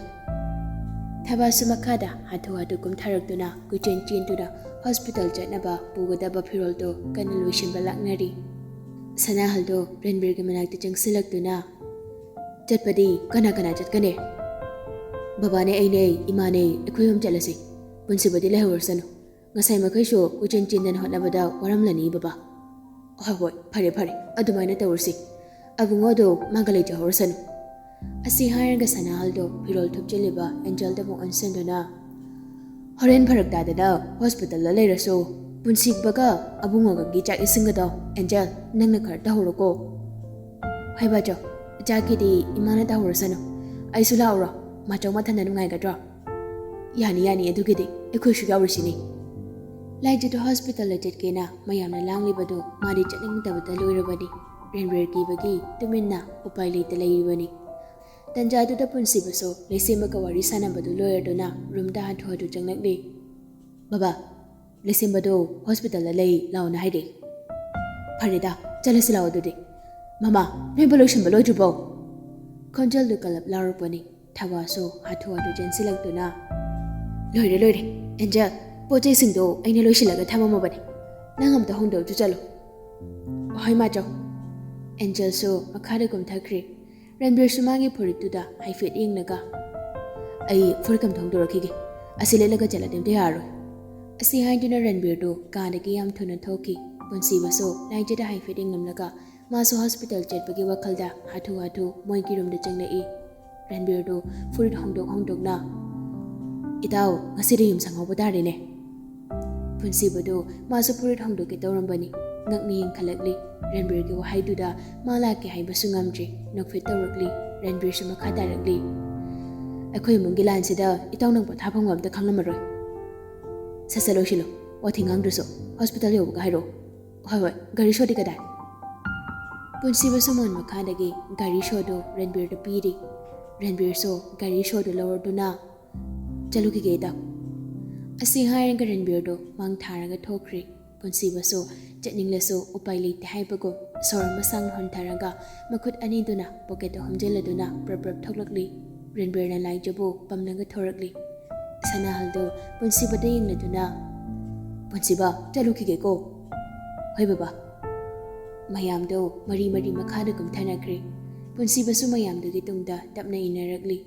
ꯊꯋꯥꯁꯨ ꯃꯈꯥꯗ ꯍꯥꯊꯨ ꯍꯥꯊꯨ ꯀꯨꯝꯊꯔꯛꯇꯨꯅ ꯀꯣꯏꯆꯦꯟ ꯆꯦꯟꯗꯨꯅ ꯍꯣꯁꯄꯤꯇꯥꯜ ꯆꯠꯅꯕ ꯄꯨꯒꯗꯕ ꯐꯤꯔꯣꯜꯗꯣ ꯀꯟꯅ ꯂꯣꯏꯁꯤꯟꯕ ꯂꯥꯛꯅꯔꯤ꯫ ꯁꯅꯥꯍꯜꯗꯣ ꯔꯟꯕꯤꯔꯒꯤ ꯃꯅꯥꯛꯇ ꯆꯪꯁꯤꯜꯂꯛꯇꯨꯅ, "ꯆꯠꯄꯗꯤ ꯀꯅꯥ ꯀꯅꯥ ꯆꯠꯀꯅꯤ?" "ꯕꯕꯥꯅꯦ, ꯑꯩꯅꯦ, ꯏꯃꯥꯅꯦ, ꯑꯩꯈꯣꯏ ꯑꯍꯨꯝ ꯆꯠꯂꯁꯤ꯫ ꯄꯨꯟꯁꯤꯕꯗꯤ ꯂꯩꯍꯧꯔꯁꯅꯨ꯫ ꯉꯁꯥꯏ ꯃꯈꯩꯁꯨ ꯀꯣꯏꯆꯦꯟ ꯆꯦꯟꯗꯅ ꯍꯣꯠꯅꯕꯗ ꯋꯥꯔꯝꯂꯅꯤ ꯕꯕꯥ꯫" "ꯍꯣꯏ ꯍꯣꯏ, ꯐꯔꯦ ꯐꯔꯦ, ꯑꯗꯨꯃꯥꯏꯅ ꯇꯧꯔꯁꯤ꯫" "ꯑꯕꯨꯡꯉꯣꯗꯣ ꯃꯥꯒ ꯂꯩꯖꯍꯧꯔꯁꯅꯨ꯫" ꯑꯁꯤ ꯍꯥꯏꯔꯒ ꯁꯅꯥꯍꯜꯗꯣ ꯐꯤꯔꯣꯜ ꯊꯨꯞꯆꯤꯜꯂꯤꯕ ꯑꯦꯟꯖꯦꯜꯗ ꯑꯃꯨꯛ ꯑꯣꯟꯁꯤꯟꯗꯨꯅ, "ꯍꯣꯔꯦꯟ ꯐꯔꯛ ꯇꯥꯗꯅ ꯍꯣꯁꯄꯤꯇꯥꯜꯗ ꯂꯩꯔꯁꯨ, ꯄꯨꯟꯁꯤꯕꯒ ꯑꯕꯨꯡꯉꯣꯒꯒꯤ ꯆꯥꯛ ꯏꯁꯤꯡꯒꯗꯣ ꯑꯦꯟꯖꯦꯜ, ꯅꯪꯅ ꯈꯔ ꯇꯧꯍꯧꯔꯣꯀꯣ꯫" "ꯍꯣꯏ ꯕꯥꯆꯧ, ꯆꯥꯛꯀꯤꯗꯤ ꯏꯃꯥꯅ ꯇꯧꯍꯧꯔꯁꯅꯨ꯫ ꯑꯩꯁꯨ ꯂꯥꯛꯎꯔꯣ? ꯃꯥꯆꯧ ꯃꯊꯟꯗ ꯅꯨꯡꯉꯥꯏꯒꯗ꯭ꯔꯣ?" "ꯌꯥꯅꯤ ꯌꯥꯅꯤ, ꯑꯗꯨꯒꯤꯗꯤ ꯑꯩꯈꯣꯏꯁꯨ ꯌꯥꯎꯔꯤꯁꯤꯅꯤ꯫" ꯂꯥꯏꯖꯗꯣ ꯍꯣꯁꯄꯤꯇꯥꯜꯗ ꯆꯠꯀꯦꯅ ꯃꯌꯥꯝꯅ ꯂꯥꯡꯂꯤꯕꯗꯣ ꯃꯥꯗꯤ ꯆꯠꯅꯤꯡꯗꯕꯗ ꯂꯣꯏꯔꯕꯅꯤ꯫ ꯔꯟꯕꯤꯔ ꯀꯤꯕꯒꯤ ꯇꯨꯃꯤꯟꯅ ꯎꯄꯥꯏ ꯂꯩꯇ ꯂꯩꯔꯤꯕꯅꯤ꯫ ꯇꯟꯖꯥꯗꯨꯗ ꯄꯨꯟꯁꯤꯕꯁꯨ ꯂꯩꯁꯦꯝꯕꯒ ꯋꯥꯔꯤ ꯁꯥꯟꯅꯕꯗꯨ ꯂꯣꯏꯔꯗꯨꯅ ꯔꯨꯝꯗ ꯍꯥꯊꯨ ꯍꯥꯊꯨ ꯆꯪꯂꯛꯂꯤ꯫ "ꯕꯕꯥ, ꯂꯩꯁꯦꯝꯕꯗꯣ ꯍꯣꯁꯄꯤꯇꯥꯜꯗ ꯂꯩ, ꯂꯥꯛꯑꯣꯅ ꯍꯥꯏꯔꯛꯏ꯫" "ꯐꯔꯦꯗ, ꯆꯠꯂꯁꯤ ꯂꯥꯛꯑꯣ ꯑꯗꯨꯗꯤ꯫ ꯃꯃꯥ, ꯅꯣꯏꯕꯨ ꯂꯣꯏꯁꯤꯟꯕ ꯂꯣꯏꯗ꯭ꯔꯤꯕꯣ?" ꯈꯣꯟꯖꯦꯜꯗꯨ ꯀꯜꯂꯞ ꯂꯥꯎꯔꯛꯄꯅꯤ꯫ ꯊꯋꯥꯁꯨ ꯍꯥꯊꯨ ꯍꯥꯊꯨ ꯆꯦꯟꯁꯤꯜꯂꯛꯇꯨꯅ, "ꯂꯣꯏꯔꯦ ꯂꯣꯏꯔꯦ꯫ ꯑꯦꯟꯖꯦꯜ, ꯄꯣꯠ ꯆꯩꯁꯤꯡꯗꯣ ꯑꯩꯅ ꯂꯣꯏꯁꯤꯜꯂꯒ ꯊꯝꯃꯝꯃꯕꯅꯤ꯫ ꯅꯪ ꯑꯝꯇ ꯍꯣꯡꯗꯣꯛꯑ ꯆꯠꯂꯣ꯫" "ꯍꯣꯏ ꯃꯥꯆꯧ꯫" ꯑꯦꯟꯖꯦꯜꯁꯨ ꯃꯈꯥꯗ ꯀꯨꯝꯊꯈ꯭ꯔꯦ꯫ ꯔꯟꯕꯤꯔꯁꯨ ꯃꯥꯒꯤ ꯐꯨꯔꯤꯠꯇꯨꯗ ꯍꯥꯏꯐꯦꯠ ꯌꯦꯡꯂꯒ, "ꯑꯩ ꯐꯨꯔꯤꯠ ꯑꯝꯇ ꯍꯣꯡꯗꯣꯔꯛꯈꯤꯒꯦ꯫ ꯑꯁꯤ ꯂꯤꯠꯂꯒ ꯆꯠꯂꯗꯤ ꯑꯝꯇ ꯌꯥꯔꯔꯣꯏ꯫" ꯑꯁꯤ ꯍꯥꯏꯗꯨꯅ ꯔꯟꯕꯤꯔꯗꯨ ꯀꯥꯗꯒꯤ ꯌꯥꯝ ꯊꯨꯅ ꯊꯣꯛꯈꯤ꯫ ꯄꯨꯟꯁꯤꯕꯁꯨ ꯂꯥꯏꯖꯗ ꯍꯥꯏꯐꯦꯠ ꯌꯦꯡꯂꯝꯂꯒ ꯃꯥꯁꯨ ꯍꯣꯁꯄꯤꯇꯥꯜ ꯆꯠꯄꯒꯤ ꯋꯥꯈꯜꯗ ꯍꯥꯊꯨ ꯍꯥꯊꯨ ꯃꯣꯏꯒꯤ ꯔꯨꯝꯗ ꯆꯪꯂꯛꯏ꯫ ꯔꯟꯕꯤꯔꯗꯨ ꯐꯨꯔꯤꯠ ꯍꯣꯡꯗꯣꯛ ꯍꯣꯡꯗꯣꯛꯅ, "ꯏꯇꯥꯎ, ꯉꯁꯤꯗꯤ ꯌꯨꯝꯁꯪ ꯍꯧꯕ ꯇꯥꯔꯦꯅꯦ꯫" ꯄꯨꯟꯁꯤꯕꯗꯨ ꯃꯥꯁꯨ ꯐꯨꯔꯤꯠ ꯍꯣꯡꯗꯣꯛꯀꯦ ꯇꯧꯔꯝꯕꯅꯤ꯫ ꯉꯛꯅ ꯌꯦꯡꯈꯠꯂꯛꯂꯤ꯫ ꯔꯟꯕꯤꯔꯒꯤ ꯋꯥꯍꯩꯗꯨꯗ ꯃꯥ ꯂꯥꯛꯀꯦ ꯍꯥꯏꯕꯁꯨ ꯉꯝꯗ꯭ꯔꯤ꯫ ꯅꯣꯛꯐꯦꯠ ꯇꯧꯔꯛꯂꯤ꯫ ꯔꯟꯕꯤꯔꯁꯨ ꯃꯈꯥ ꯇꯥꯔꯛꯂꯤ꯫ "ꯑꯩꯈꯣꯏ ꯏꯃꯨꯡꯒꯤ ꯂꯥꯟꯁꯤꯗ ꯏꯇꯥꯎ ꯅꯪ ꯄꯣꯊꯥꯐꯝ ꯑꯝꯇ ꯈꯪꯂꯝꯃꯔꯣꯏ꯫ ꯁꯠ ꯁꯠ ꯂꯣꯏꯁꯤꯜꯂꯣ꯫ ꯋꯥꯊꯤ ꯉꯥꯡꯗ꯭ꯔꯁꯨ꯫ ꯍꯣꯁꯄꯤꯇꯥꯜ ꯌꯧꯕꯒ ꯍꯥꯏꯔꯛꯑꯣ꯫ ꯍꯣꯏ ꯍꯣꯏ, ꯒꯥꯔꯤ ꯁꯣꯗꯤ ꯀꯗꯥꯏ?" ꯄꯨꯟꯁꯤꯕꯁꯨ ꯃꯣꯟ ꯃꯈꯥꯗꯒꯤ ꯒꯥꯔꯤ ꯁꯣꯗꯨ ꯔꯟꯕꯤꯔꯗ ꯄꯤꯔꯤ꯫ ꯔꯟꯕꯤꯔꯁꯨ ꯒꯥꯔꯤ ꯁꯣꯗꯨ ꯂꯧꯔꯗꯨꯅ "ꯆꯠꯂꯨꯈꯤꯒꯦ ꯏꯇꯥꯎ"꯫ ꯑꯁꯤ ꯍꯥꯏꯔꯒ ꯔꯟꯕꯤꯔꯗꯨ ꯃꯥꯡ ꯊꯥꯔꯒ ꯊꯣꯛꯈ꯭ꯔꯤ꯫ ꯄꯨꯟꯁꯤꯕꯁꯨ ꯆꯠꯅꯤꯡꯂꯁꯨ ꯎꯄꯥꯏ ꯂꯩꯇꯦ ꯍꯥꯏꯕꯒꯨꯝ ꯁꯣꯔ ꯑꯃ ꯁꯥꯡꯅ ꯍꯣꯟꯊꯔꯒ ꯃꯈꯨꯠ ꯑꯅꯤꯗꯨꯅ ꯄꯣꯀꯦꯠꯇ ꯍꯨꯝꯖꯤꯜꯂꯗꯨꯅ ꯄ꯭ꯔꯞ ꯄ꯭ꯔꯞ ꯊꯣꯛꯂꯛꯂꯤ꯫ ꯔꯟꯕꯤꯔꯅ ꯂꯥꯏꯖꯕꯨ ꯄꯝꯂꯒ ꯊꯣꯔꯛꯂꯤ꯫ ꯁꯅꯥꯍꯜꯗꯨ ꯄꯨꯟꯁꯤꯕꯗ ꯌꯦꯡꯂꯗꯨꯅ, "ꯄꯨꯟꯁꯤꯕ, ꯆꯠꯂꯨꯈꯤꯒꯦꯀꯣ"꯫ "ꯍꯣꯏ ꯕꯕꯥ"꯫ ꯃꯌꯥꯝꯗꯨ ꯃꯔꯤ ꯃꯔꯤ ꯃꯈꯥꯗ ꯀꯨꯝꯊꯅꯈ꯭ꯔꯦ꯫ ꯄꯨꯟꯁꯤꯕꯁꯨ ꯃꯌꯥꯝꯗꯨꯒꯤ ꯇꯨꯡꯗ ꯇꯞꯅ ꯏꯟꯅꯔꯛꯂꯤ꯫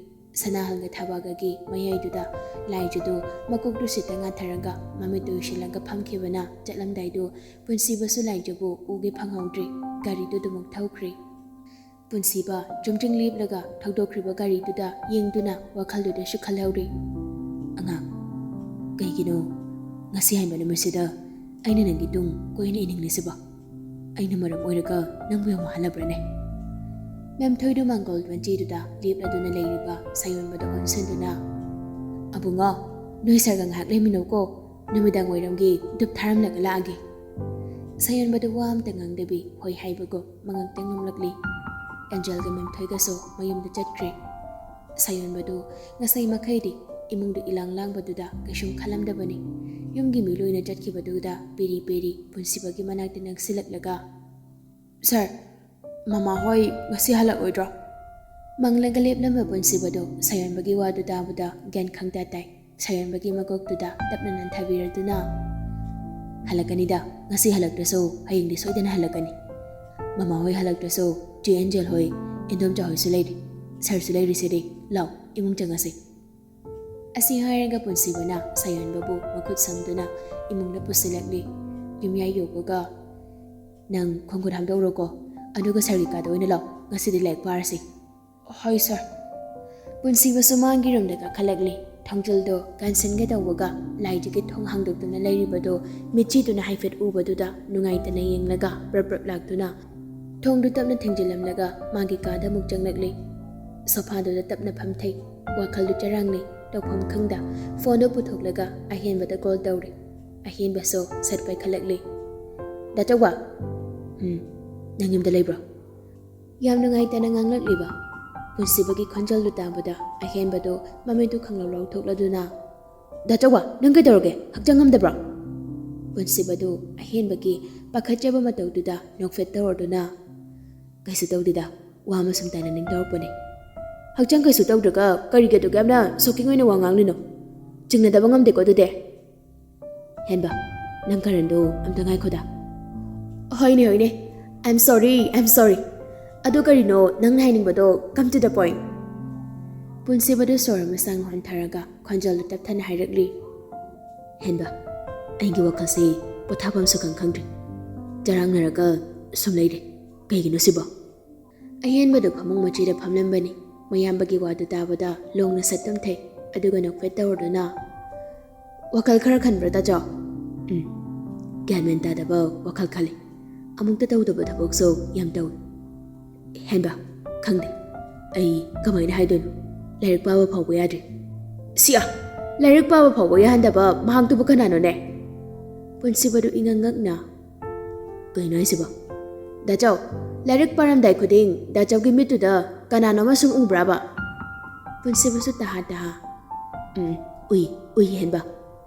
ꯁꯅꯥꯍꯜꯒ ꯊꯕꯥꯒꯒꯤ ꯃꯌꯥꯏꯗꯨꯗ ꯂꯥꯏꯖꯨꯗꯨ ꯃꯀꯣꯛꯇꯨ ꯁꯤꯠꯇ ꯉꯥꯊꯔꯒ ꯃꯃꯤꯠꯇꯨ ꯎꯏꯁꯤꯜꯂꯒ ꯐꯝꯈꯤꯕꯅ ꯆꯠꯂꯝꯗꯥꯏꯗꯨ ꯄꯨꯟꯁꯤꯕꯁꯨ ꯂꯥꯏꯖꯕꯨ ꯎꯒꯦ ꯐꯪꯍꯧꯗ꯭ꯔꯦ꯫ ꯒꯥꯔꯤꯗꯨ ꯑꯗꯨꯃꯛ ꯊꯧꯈ꯭ꯔꯦ꯫ ꯄꯨꯟꯁꯤꯕ ꯆꯨꯝꯗ꯭ꯔꯤꯡ ꯂꯦꯞꯂꯒ ꯊꯧꯗꯣꯛꯈ꯭ꯔꯤꯕ ꯒꯥꯔꯤꯗꯨꯗ ꯌꯦꯡꯗꯨꯅ ꯋꯥꯈꯜꯗꯨꯗꯁꯨ ꯈꯜꯍꯧꯔꯤ꯫ "ꯑꯉꯥꯡ, ꯀꯩꯒꯤꯅꯣ ꯉꯁꯤ ꯍꯥꯏꯕ ꯅꯨꯃꯤꯠꯁꯤꯗ ꯑꯩꯅ ꯅꯪꯒꯤ ꯇꯨꯡ ꯀꯣꯏꯅ ꯏꯅꯤꯡꯂꯤꯁꯤꯕꯣ? ꯑꯩꯅ ꯃꯔꯝ ꯑꯣꯏꯔꯒ ꯅꯪꯕꯨ ꯌꯥꯝ ꯋꯥꯍꯜꯂꯕ꯭ꯔꯅꯦ?" ꯃꯦꯝꯊꯣꯏꯗꯨ ꯃꯥꯡꯒꯣꯜ ꯃꯆꯤꯗꯨꯗ ꯂꯦꯞꯂꯗꯨꯅ ꯂꯩꯔꯤꯕ ꯁꯥꯌꯣꯟꯕꯗ ꯑꯣꯟꯁꯤꯟꯗꯨꯅ, "ꯑꯕꯨꯡꯉꯣ, ꯅꯣꯏ ꯁꯥꯔꯒ ꯉꯥꯏꯍꯥꯛ ꯂꯩꯃꯤꯟꯅꯧꯀꯣ, ꯅꯨꯃꯤꯗꯥꯡ ꯋꯥꯏꯔꯝꯒꯤ ꯙꯨꯞ ꯊꯥꯔꯝꯂꯒ ꯂꯥꯛꯑꯒꯦ"꯫ ꯁꯥꯌꯣꯟꯕꯗꯨ ꯋꯥ ꯑꯝꯇ ꯉꯥꯡꯗꯕꯤ ꯍꯣꯏ ꯍꯥꯏꯕꯒꯨꯝ ꯃꯉꯛꯇ ꯉꯝꯂꯛꯂꯤ꯫ ꯑꯦꯟꯖꯦꯜꯒ ꯃꯦꯝꯊꯣꯏꯒꯁꯨ ꯃꯌꯨꯝꯗ ꯆꯠꯈ꯭ꯔꯦ꯫ ꯁꯥꯌꯣꯟꯕꯗꯨ ꯉꯁꯥꯏ ꯃꯈꯩꯗꯤ ꯏꯃꯨꯡꯗꯨ ꯏꯂꯥꯡ ꯂꯥꯡꯕꯗꯨꯗ ꯀꯩꯁꯨꯝ ꯈꯜꯂꯝꯗꯕꯅꯤ꯫ ꯌꯨꯝꯒꯤ ꯃꯤ ꯂꯣꯏꯅ ꯆꯠꯈꯤꯕꯗꯨꯗ ꯄꯦꯔꯤ ꯄꯦꯔꯤ ꯄꯨꯟꯁꯤꯕꯒꯤ ꯃꯅꯥꯛꯇ ꯅꯛꯁꯤꯜꯂꯛꯂꯒ, "ꯁꯥꯔ, ꯃꯃꯥ ꯍꯣꯏ ꯉꯁꯤ ꯍꯜꯂꯛꯂꯣꯏꯗ꯭ꯔꯣ?" ꯃꯪꯂꯒ ꯂꯦꯞꯂꯝꯕ ꯄꯨꯟꯁꯤꯕꯗꯨ ꯁꯥꯌꯣꯟꯕꯒꯤ ꯋꯥꯗꯨ ꯇꯥꯕꯗ ꯒ꯭ꯌꯥꯟ ꯈꯪꯇ ꯇꯥꯏ꯫ ꯁꯥꯌꯣꯟꯕꯒꯤ ꯃꯀꯣꯛꯇꯨꯗ ꯇꯞꯅ ꯅꯟꯊꯕꯤꯔꯗꯨꯅ, "ꯍꯜꯂꯛꯀꯅꯤꯗ, ꯉꯁꯤ ꯍꯜꯂꯛꯇ꯭ꯔꯁꯨ ꯍꯌꯦꯡꯗꯤ ꯁꯣꯏꯗꯅ ꯍꯜꯂꯛꯀꯅꯤ꯫ ꯃꯃꯥ ꯍꯣꯏ ꯍꯜꯂꯛꯇ꯭ꯔꯁꯨ ꯆꯦ ꯑꯦꯟꯖꯦꯜ ꯍꯣꯏ, ꯏꯟꯗꯣꯝꯆꯥ ꯍꯣꯏꯁꯨ ꯂꯩꯔꯤ, ꯁꯥꯔꯁꯨ ꯂꯩꯔꯤꯁꯤꯗꯤ꯫ ꯂꯥꯎ, ꯏꯃꯨꯡ ꯆꯪꯉꯁꯤ"꯫ ꯑꯁꯤ ꯍꯥꯏꯔꯒ ꯄꯨꯟꯁꯤꯕꯅ ꯁꯥꯌꯣꯟꯕꯕꯨ ꯃꯈꯨꯠ ꯁꯝꯗꯨꯅ ꯏꯃꯨꯡꯗ ꯄꯨꯁꯤꯜꯂꯛꯂꯤ꯫ ꯌꯨꯝꯌꯥꯏ ꯌꯧꯕꯒ, "ꯅꯪ ꯈꯣꯡꯈꯨꯠ ꯍꯥꯝꯗꯣꯛꯎꯔꯣꯀꯣ, ꯑꯗꯨꯒ ꯁꯥꯔꯒꯤ ꯀꯥꯗ ꯑꯣꯏꯅ ꯂꯥꯎ, ꯉꯁꯤꯗꯤ ꯂꯥꯏꯔꯤꯛ ꯄꯥꯔꯁꯤ"꯫ "ꯍꯣꯏ ꯁꯥꯔ"꯫ ꯄꯨꯟꯁꯤꯕꯁꯨ ꯃꯥꯒꯤ ꯔꯨꯝꯗ ꯀꯥꯈꯠꯂꯛꯂꯤ꯫ ꯊꯣꯡꯖꯤꯜꯗꯣ ꯀꯥꯟꯁꯤꯟꯒꯦ ꯇꯧꯕꯒ ꯂꯥꯏꯗꯨꯒꯤ ꯊꯣꯡ ꯍꯥꯡꯗꯣꯛꯇꯨꯅ ꯂꯩꯔꯤꯕꯗꯣ ꯃꯤꯠꯆꯤꯗꯨꯅ ꯍꯥꯏꯐꯦꯠ ꯎꯕꯗꯨꯗ ꯅꯨꯡꯉꯥꯏꯇꯅ ꯌꯦꯡꯂꯒ ꯕ꯭ꯔꯞ ꯕ꯭ꯔꯞ ꯂꯥꯛꯇꯨꯅ ꯊꯣꯡꯗꯨ ꯇꯞꯅ ꯊꯤꯡꯖꯤꯜꯂꯝꯂꯒ ꯃꯥꯒꯤ ꯀꯥꯗ ꯑꯃꯨꯛ ꯆꯪꯂꯛꯂꯤ꯫ ꯁꯣꯐꯥꯗꯨꯗ ꯇꯞꯅ ꯐꯝꯊꯩ꯫ ꯋꯥꯈꯜꯗꯨ ꯆꯔꯥꯡꯅꯩ꯫ ꯇꯧꯐꯝ ꯈꯪꯗ ꯐꯣꯟꯗꯨ ꯄꯨꯊꯣꯛꯂꯒ ꯑꯍꯦꯟꯕꯗ ꯀꯣꯜ ꯇꯧꯔꯦ꯫ ꯑꯍꯦꯟꯕꯁꯨ ꯁꯠ ꯄꯥꯏꯈꯠꯂꯛꯂꯤ꯫ "ꯗꯥ ꯆꯧꯕ!" "ꯎꯝ, ꯅꯪ ꯌꯨꯝꯗ ꯂꯩꯕ꯭ꯔꯣ?" ꯌꯥꯝ ꯅꯨꯡꯉꯥꯏꯇꯅ ꯉꯥꯡꯂꯛꯂꯤꯕ ꯄꯨꯟꯁꯤꯕꯒꯤ ꯈꯣꯟꯖꯦꯜꯗꯨ ꯇꯥꯕꯗ ꯑꯍꯦꯟꯕꯗꯨ ꯃꯃꯤꯠꯇꯨ ꯈꯪꯂꯧ ꯂꯧꯊꯣꯛꯂꯗꯨꯅ, "ꯗꯥ ꯆꯧꯕ, ꯅꯪ ꯀꯩꯗꯧꯔꯒꯦ? ꯍꯛꯆꯥꯡ ꯉꯝꯗꯕ꯭ꯔꯣ?" ꯄꯨꯟꯁꯤꯕꯗꯨ ꯑꯍꯦꯟꯕꯒꯤ ꯄꯥꯈꯠꯆꯕ ꯃꯇꯧꯗꯨꯗ ꯅꯣꯛꯐꯦꯠ ꯇꯧꯔꯗꯨꯅ, "ꯀꯩꯁꯨ ꯇꯧꯗꯦꯗ, ꯋꯥ ꯑꯃ ꯁꯨꯝ ꯇꯥꯟꯅꯅꯤꯡ ꯇꯧꯔꯛꯄꯅꯦ꯫" "ꯍꯛꯆꯥꯡ ꯀꯩꯁꯨ ꯇꯧꯗ꯭ꯔꯒ ꯀꯔꯤꯒꯤ ꯑꯗꯨꯛ ꯌꯥꯝꯅ ꯁꯣꯛꯀꯤꯡ ꯑꯣꯏꯅ ꯋꯥ ꯉꯥꯡꯂꯤꯅꯣ? ꯆꯤꯡꯅꯗꯕ ꯉꯝꯗꯦꯀꯣ ꯑꯗꯨꯗꯤ꯫" "ꯍꯦꯟꯕ, ꯅꯪ ꯀꯔꯟꯗꯣ ꯑꯝꯇ ꯉꯥꯏꯈꯣꯗ꯫" "ꯍꯣꯏꯅꯦ, ꯍꯣꯏꯅꯦ, I am sorry, I am sorry꯫ ꯑꯗꯨ ꯀꯔꯤꯅꯣ ꯅꯪꯅ ꯍꯥꯏꯅꯤꯡꯕꯗꯣ? Come to the point꯫" ꯄꯨꯟꯁꯤꯕꯗꯨ ꯁꯣꯔ ꯑꯃ ꯁꯥꯡꯅ ꯍꯣꯟꯊꯔꯒ ꯈꯣꯟꯖꯦꯜꯗꯨ ꯇꯞꯊꯅ ꯍꯥꯏꯔꯛꯂꯤ꯫ "ꯍꯦꯟꯕ, ꯑꯩꯒꯤ ꯋꯥꯈꯜꯁꯤ ꯄꯣꯊꯥꯐꯝ ꯁꯨꯈꯪ ꯈꯪꯗ꯭ꯔꯦ꯫ ꯆꯔꯥꯡꯅꯔꯒ ꯁꯨꯝ ꯂꯩꯔꯦ꯫ ꯀꯩꯒꯤꯅꯣ ꯁꯤꯕꯣ?" ꯑꯍꯦꯟꯕꯗꯨ ꯐꯃꯨꯡ ꯃꯆꯤꯗ ꯐꯝꯂꯝꯕꯅꯤ꯫ ꯃꯌꯥꯝꯕꯒꯤ ꯋꯥꯗꯨ ꯇꯥꯕꯗ ꯂꯣꯡꯅ ꯁꯠ ꯇꯨꯝꯊꯩ꯫ ꯑꯗꯨꯒ ꯅꯣꯛꯐꯦꯠ ꯇꯧꯔꯗꯨꯅ, "ꯋꯥꯈꯜ ꯈꯔ ꯈꯟꯕ꯭ꯔꯥ, ꯇꯥꯆꯧ?" "ꯎꯝ, ꯒ꯭ꯌꯥꯟ ꯃꯦꯟ ꯇꯥꯗꯕ ꯋꯥꯈꯜ ꯈꯜꯂꯤ꯫ ꯑꯃꯨꯛꯇ ꯇꯧꯗꯕ ꯊꯕꯛꯁꯨ ꯌꯥꯝ ꯇꯧꯏ꯫ ꯍꯦꯟꯕ, ꯈꯪꯗꯦ, ꯑꯩ ꯀꯃꯥꯏꯅ ꯍꯥꯏꯗꯣꯏꯅꯣ? ꯂꯥꯏꯔꯤꯛ ꯄꯥꯕ ꯐꯥꯎꯕ ꯌꯥꯗ꯭ꯔꯤ꯫" "ꯁꯤꯌꯥ! ꯂꯥꯏꯔꯤꯛ ꯄꯥꯕ ꯐꯥꯎꯕ ꯌꯥꯍꯟꯗꯕ ꯃꯍꯥꯛꯇꯨꯕꯨ ꯀꯅꯥꯅꯣꯅꯦ?" ꯄꯨꯟꯁꯤꯕꯗꯨ ꯏꯉꯛ ꯉꯛꯅ, "ꯀꯩꯅꯣ ꯍꯥꯏꯁꯤꯕꯣ? ꯗꯥꯆꯧ, ꯂꯥꯏꯔꯤꯛ ꯄꯥꯔꯝꯗꯥꯏ ꯈꯨꯗꯤꯡ ꯗꯥꯆꯧꯒꯤ ꯃꯤꯠꯇꯨꯗ ꯀꯅꯥꯅꯣꯝꯃ ꯁꯨꯝ ꯎꯕ꯭ꯔꯥꯕ?" ꯄꯨꯟꯁꯤꯕꯁꯨ ꯇꯍꯥ ꯇꯍꯥ, "ꯎꯝ, ꯎꯏ, ꯎꯏ, ꯍꯦꯟꯕ꯫"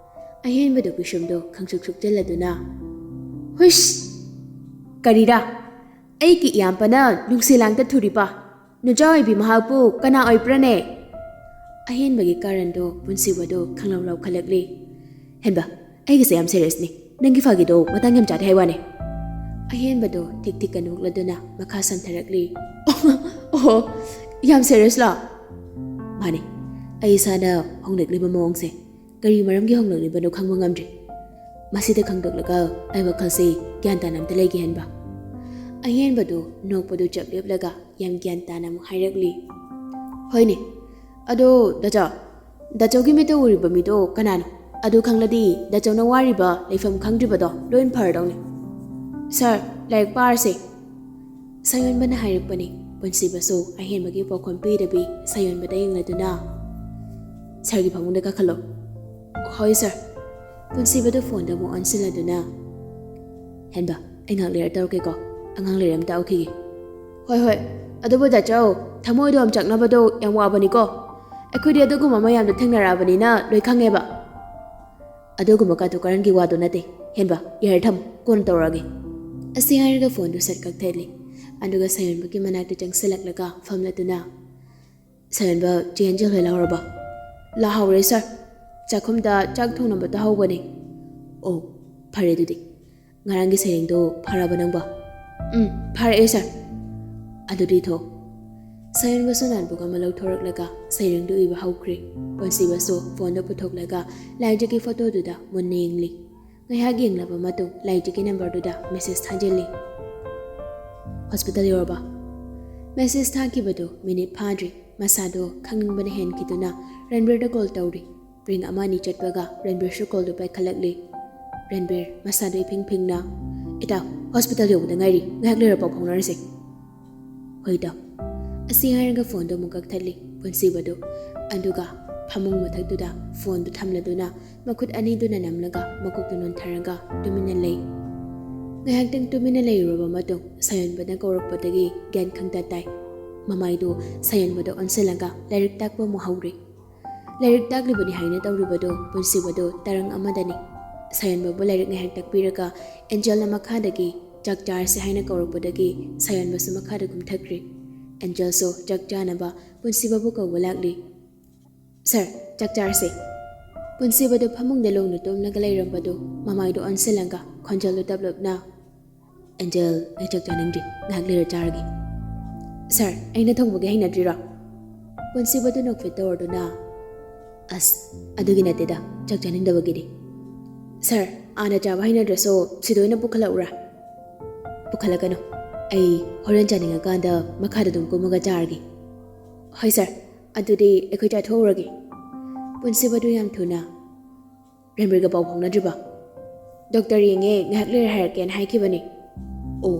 ꯑꯍꯦꯟꯕꯗꯨ ꯄꯤꯁꯨꯝꯗꯨ ꯈꯪꯁꯨꯛ ꯁꯨꯛꯆꯜꯂꯗꯨꯅ, "ꯍꯨꯏꯁ! ꯀꯔꯤꯔꯥ? ꯑꯩꯒꯤ ꯏꯌꯥꯝꯕꯅ ꯅꯨꯡꯁꯤ ꯂꯥꯡꯇ ꯊꯨꯔꯤꯕ ꯅꯨꯆꯥ ꯑꯣꯏꯕꯤ ꯃꯍꯥꯛꯄꯨ ꯀꯅꯥ ꯑꯣꯏꯕ꯭ꯔꯥꯅꯦ?" ꯑꯍꯦꯟꯕꯒꯤ ꯀꯥꯔꯟꯗꯣ ꯄꯨꯟꯁꯤꯕꯗꯣ ꯈꯪꯂꯧ ꯂꯧꯈꯠꯂꯛꯂꯤ꯫ "ꯍꯦꯟꯕ, ꯑꯩꯒꯤꯁꯦ ꯌꯥꯝ ꯁꯦꯔꯤꯌꯁꯅꯤ꯫ ꯅꯪꯒꯤ ꯐꯥꯒꯤꯗꯣ ꯃꯇꯥꯡ ꯌꯥꯝ ꯆꯥꯗꯦ ꯍꯥꯏ ꯋꯥꯅꯦ꯫" ꯑꯍꯦꯟꯕꯗꯣ ꯊꯤꯛ ꯊꯤꯛꯀ ꯅꯣꯛꯂꯗꯨꯅ ꯃꯈꯥ ꯁꯝꯊꯔꯛꯂꯤ꯫ "ꯑꯣꯍꯣ, ꯌꯥꯝ ꯁꯦꯔꯤꯌꯁꯂꯣ?" "ꯃꯥꯅꯦ, ꯑꯩ ꯏꯁꯥꯅ ꯍꯣꯡꯂꯛꯂꯤꯕ ꯃꯑꯣꯡꯁꯦ ꯀꯔꯤ ꯃꯔꯝꯒꯤ ꯍꯣꯡꯂꯛꯂꯤꯕꯅꯣ ꯈꯪꯕ ꯉꯝꯗ꯭ꯔꯤ꯫ ꯃꯁꯤꯗ ꯈꯪꯗꯣꯛꯂꯒ ꯑꯩ ꯋꯥꯈꯜꯁꯦ ꯒ꯭ꯌꯥꯟ ꯇꯥꯅ ꯑꯝꯇ ꯂꯩꯒꯦ ꯍꯦꯟꯕ꯫" ꯑꯍꯦꯟꯕꯗꯨ ꯅꯣꯛꯄꯗꯨ ꯆꯞ ꯂꯦꯞꯂꯒ ꯌꯥꯝ ꯒ꯭ꯌꯥꯟ ꯇꯥꯅ ꯑꯃꯨꯛ ꯍꯥꯏꯔꯛꯂꯤ꯫ "ꯍꯣꯏꯅꯦ, ꯑꯗꯣ ꯗꯥꯆꯥ, ꯗꯥꯆꯧꯒꯤ ꯃꯤꯠꯇ ꯎꯔꯤꯕ ꯃꯤꯗꯣ ꯀꯅꯥꯅꯣ? ꯑꯗꯨ ꯈꯪꯂꯗꯤ ꯗꯥꯆꯧꯅ ꯋꯥꯔꯤꯕ ꯂꯩꯐꯝ ꯈꯪꯗ꯭ꯔꯤꯕꯗꯣ ꯂꯣꯏ ꯐꯔꯗꯧꯅꯤ꯫ "ꯁꯥꯔ, ꯂꯥꯏꯔꯤꯛ ꯄꯥꯔꯁꯦ," ꯁꯌꯣꯟꯕꯅ ꯍꯥꯏꯔꯛꯄꯅꯤ꯫ ꯄꯨꯟꯁꯤꯕꯁꯨ ꯑꯍꯦꯟꯕꯒꯤ ꯄꯥꯎꯈꯨꯝ ꯄꯤꯗꯕꯤ ꯁꯌꯣꯟꯕꯗ ꯌꯦꯡꯂꯗꯨꯅ, "ꯁꯥꯔꯒꯤ ꯐꯃꯨꯡꯗ ꯀꯥꯈꯠꯂꯣ꯫" "ꯍꯣꯏ ꯁꯥꯔ꯫" ꯄꯨꯟꯁꯤꯕꯗꯨ ꯐꯣꯟꯗ ꯑꯃꯨꯛ ꯑꯣꯟꯁꯤꯜꯂꯗꯨꯅ, "ꯍꯦꯟꯕ, ꯑꯩ ꯉꯥꯏꯍꯥꯛ ꯂꯩꯔ ꯇꯧꯔꯛꯀꯦꯀꯣ, ꯑꯉꯥꯡ ꯂꯩꯔ ꯑꯝꯇ ꯇꯥꯛꯎꯈꯤꯒꯦ꯫" "ꯍꯣꯏ ꯍꯣꯏ, ꯑꯗꯨꯕꯨ ꯗꯥꯆꯧ, ꯊꯃꯣꯏꯗꯣ ꯑꯣꯝꯆꯥꯛꯅꯕꯗꯣ ꯌꯥꯝ ꯋꯥꯕꯅꯤꯀꯣ꯫ ꯑꯩꯈꯣꯏꯗꯤ ꯑꯗꯨꯒꯨꯝꯕ ꯃꯌꯥꯝꯗꯣ ꯊꯦꯡꯅꯔꯛꯑꯕꯅꯤꯅ ꯂꯣꯏ ꯈꯪꯉꯦꯕ꯫" "ꯑꯗꯨꯒꯨꯝꯕ ꯀꯥꯇꯨ ꯀꯥꯔꯟꯒꯤ ꯋꯥꯗꯣ ꯅꯠꯇꯦ꯫ ꯍꯦꯟꯕ, ꯌꯥꯔꯦ, ꯊꯝꯃꯣ, ꯀꯣꯟꯅ ꯇꯧꯔꯛꯑꯒꯦ꯫" ꯑꯁꯤ ꯍꯥꯏꯔꯒ ꯐꯣꯟꯗꯨ ꯁꯠ ꯀꯛꯊꯠꯂꯤ꯫ ꯑꯗꯨꯒ ꯁꯌꯣꯟꯕꯒꯤ ꯃꯅꯥꯛꯇ ꯆꯪꯁꯤꯜꯂꯛꯂꯒ ꯐꯝꯂꯗꯨꯅ, "ꯁꯌꯣꯟꯕ, ꯆꯦ ꯑꯦꯟꯖꯦꯜ ꯍꯣꯏ ꯂꯥꯛꯍꯧꯔꯕ?" "ꯂꯥꯛꯍꯧꯔꯦ ꯁꯥꯔ, ꯆꯥꯛꯈꯨꯝꯗ ꯆꯥꯛ ꯊꯣꯡꯅꯕ ꯇꯧꯍꯧꯕꯅꯦ꯫" "ꯑꯣ, ꯐꯔꯦ ꯑꯗꯨꯗꯤ꯫ ꯉꯔꯥꯡꯒꯤ ꯁꯩꯔꯦꯡꯗꯣ ꯐꯔꯕ ꯅꯪꯕꯣ?" "ꯎꯝ, ꯐꯔꯛꯑꯦ ꯁꯥꯔ꯫" "ꯑꯗꯨꯗꯤ ꯊꯣ꯫" ꯁꯌꯣꯟꯕꯁꯨ ꯅꯣꯠꯕꯨꯛ ꯑꯃ ꯂꯧꯊꯣꯔꯛꯂꯒ ꯁꯩꯔꯦꯡꯗꯨ ꯏꯕ ꯍꯧꯈ꯭ꯔꯦ꯫ ꯄꯨꯟꯁꯤꯕꯁꯨ ꯐꯣꯟꯗꯨ ꯄꯨꯊꯣꯛꯂꯒ ꯂꯥꯏꯖꯒꯤ ꯐꯣꯇꯣꯗꯨꯗ ꯃꯨꯟꯅ ꯌꯦꯡꯂꯤ꯫ ꯉꯥꯏꯍꯥꯛ ꯌꯦꯡꯂꯕ ꯃꯇꯨꯡ ꯂꯥꯏꯖꯒꯤ ꯅꯝꯕꯔꯗꯨꯗ ꯃꯦꯁꯦꯖ ꯊꯥꯖꯤꯜꯂꯤ꯫ "ꯍꯣꯁꯄꯤꯇꯥꯜ ꯌꯧꯔꯕ?" ꯃꯦꯁꯦꯖ ꯊꯥꯈꯤꯕꯗꯨ ꯃꯤꯅꯤꯠ ꯐꯥꯗ꯭ꯔꯤ꯫ ꯃꯁꯥꯗꯣ ꯈꯪꯅꯤꯡꯕꯅ ꯍꯦꯟꯈꯤꯗꯨꯅ ꯔꯟꯕꯤꯔꯗ ꯀꯣꯜ ꯇꯧꯔꯤ꯫ ꯔꯤꯡ ꯑꯃ ꯑꯅꯤ ꯆꯠꯄꯒ ꯔꯟꯕꯤꯔꯁꯨ ꯀꯣꯜꯗꯨ ꯄꯥꯏꯈꯠꯂꯛꯂꯤ꯫ "ꯔꯟꯕꯤꯔ, ꯃꯁꯥꯗꯣ ꯏꯐꯤꯡ ꯐꯤꯡꯅ, 'ꯏꯇꯥꯎ, ꯍꯣꯁꯄꯤꯇꯥꯜ ꯌꯧꯕꯗ ꯉꯥꯏꯔꯤ, ꯉꯥꯏꯍꯥꯛ ꯂꯩꯔ ꯄꯥꯎ ꯐꯥꯎꯅꯔꯁꯦ꯫'" "ꯍꯣꯏ ꯏꯇꯥꯎ꯫" ꯑꯁꯤ ꯍꯥꯏꯔꯒ ꯐꯣꯟꯗꯨ ꯑꯃꯨꯛ ꯀꯛꯊꯠꯂꯤ ꯄꯨꯟꯁꯤꯕꯗꯨ꯫ ꯑꯗꯨꯒ ꯐꯃꯨꯡ ꯃꯊꯛꯇꯨꯗ ꯐꯣꯟꯗꯨ ꯊꯝꯂꯗꯨꯅ ꯃꯈꯨꯠ ꯑꯅꯤꯗꯨꯅ ꯅꯝꯂꯒ ꯃꯀꯣꯛꯇꯨ ꯅꯣꯟꯊꯔꯒ ꯇꯨꯃꯤꯟꯅ ꯂꯩ꯫ ꯉꯥꯏꯍꯥꯛꯇꯪ ꯇꯨꯃꯤꯟꯅ ꯂꯩꯔꯨꯔꯕ ꯃꯇꯨꯡ ꯁꯌꯣꯟꯕꯅ ꯀꯧꯔꯛꯄꯗꯒꯤ ꯒ꯭ꯌꯥꯟ ꯈꯪꯇ ꯇꯥꯏ꯫ ꯃꯃꯥꯏꯗꯨ ꯁꯌꯣꯟꯕꯗ ꯑꯣꯟꯁꯤꯜꯂꯒ ꯂꯥꯏꯔꯤꯛ ꯇꯥꯛꯄ ꯑꯃꯨꯛ ꯍꯧꯔꯤ꯫ ꯂꯥꯏꯔꯤꯛ ꯇꯥꯛꯂꯤꯕꯅꯤ ꯍꯥꯏꯅ ꯇꯧꯔꯤꯕꯗꯨ ꯄꯨꯟꯁꯤꯕꯗꯨ ꯇꯔꯪ ꯑꯃꯗꯅꯤ꯫ ꯁꯌꯣꯟꯕꯕꯨ ꯂꯥꯏꯔꯤꯛ ꯉꯥꯏꯍꯥꯛ ꯇꯥꯛꯄꯤꯔꯒ ꯑꯦꯟꯖꯦꯜꯅ ꯃꯈꯥꯗꯒꯤ "ꯆꯥꯛ ꯆꯥꯔꯁꯦ" ꯍꯥꯏꯅ ꯀꯧꯔꯛꯄꯗꯒꯤ ꯁꯌꯣꯟꯕꯁꯨ ꯃꯈꯥꯗ ꯀꯨꯝꯊꯈ꯭ꯔꯤ꯫ ꯑꯦꯟꯖꯦꯜꯁꯨ ꯆꯥꯛ ꯆꯥꯅꯕ ꯄꯨꯟꯁꯤꯕꯕꯨ ꯀꯧꯕ ꯂꯥꯛꯂꯤ꯫ "ꯁꯥꯔ, ꯆꯥꯛ ꯆꯥꯔꯁꯦ꯫" ꯄꯨꯟꯁꯤꯕꯗꯨ ꯐꯃꯨꯡꯗ ꯂꯣꯡꯅ ꯇꯨꯝꯂꯒ ꯂꯩꯔꯝꯕꯗꯨ ꯃꯃꯥꯏꯗꯨ ꯑꯣꯟꯁꯤꯜꯂꯒ ꯈꯣꯟꯖꯦꯜꯗꯨ ꯇꯞꯂꯞꯅ, "ꯑꯦꯟꯖꯦꯜ, ꯑꯩ ꯆꯥꯛ ꯆꯥꯅꯤꯡꯗ꯭ꯔꯤ, ꯉꯥꯏꯍꯥꯛ ꯂꯩꯔ ꯆꯥꯔꯒꯦ꯫" "ꯁꯥꯔ, ꯑꯩꯅ ꯊꯣꯡꯕꯒꯤ ꯍꯩꯅꯗ꯭ꯔꯤꯔꯣ?" ꯄꯨꯟꯁꯤꯕꯗꯨ ꯅꯣꯛꯐꯦꯠ ꯇꯧꯔꯗꯨꯅ, "ꯑꯁ, ꯑꯗꯨꯒꯤ ꯅꯠꯇꯦꯗ, ꯆꯥꯛ ꯆꯥꯅꯤꯡꯗꯕꯒꯤꯗꯤ꯫" "ꯁꯥꯔ, ꯑꯥꯗ ꯆꯥꯕ ꯍꯩꯅꯗ꯭ꯔꯁꯨ ꯁꯤꯗ ꯑꯣꯏꯅ ꯄꯨꯈꯠꯂꯛꯎꯔꯥ?" "ꯄꯨꯈꯠꯂꯛꯀꯅꯨ, ꯑꯩ ꯍꯣꯔꯦꯟ ꯆꯥꯅꯤꯡꯉꯀꯥꯟꯗ ꯃꯈꯥꯗ ꯑꯗꯨꯝ ꯀꯨꯝꯃꯒ ꯆꯥꯔꯒꯦ꯫" "ꯍꯣꯏ ꯁꯥꯔ, ꯑꯗꯨꯗꯤ ꯑꯩꯈꯣꯏ ꯆꯥꯊꯣꯛꯎꯔꯒꯦ꯫" ꯄꯨꯟꯁꯤꯕꯗꯨ ꯌꯥꯝ ꯊꯨꯅ ꯔꯟꯕꯤꯔꯒ ꯄꯥꯎ ꯐꯥꯎꯅꯗ꯭ꯔꯤꯕ? "ꯗꯣꯛꯇꯔ ꯌꯦꯡꯉꯦ, ꯉꯥꯏꯍꯥꯛ ꯂꯩꯔ ꯍꯥꯏꯔꯛꯀꯦꯅ ꯍꯥꯏꯈꯤꯕꯅꯤ꯫ ꯑꯣ,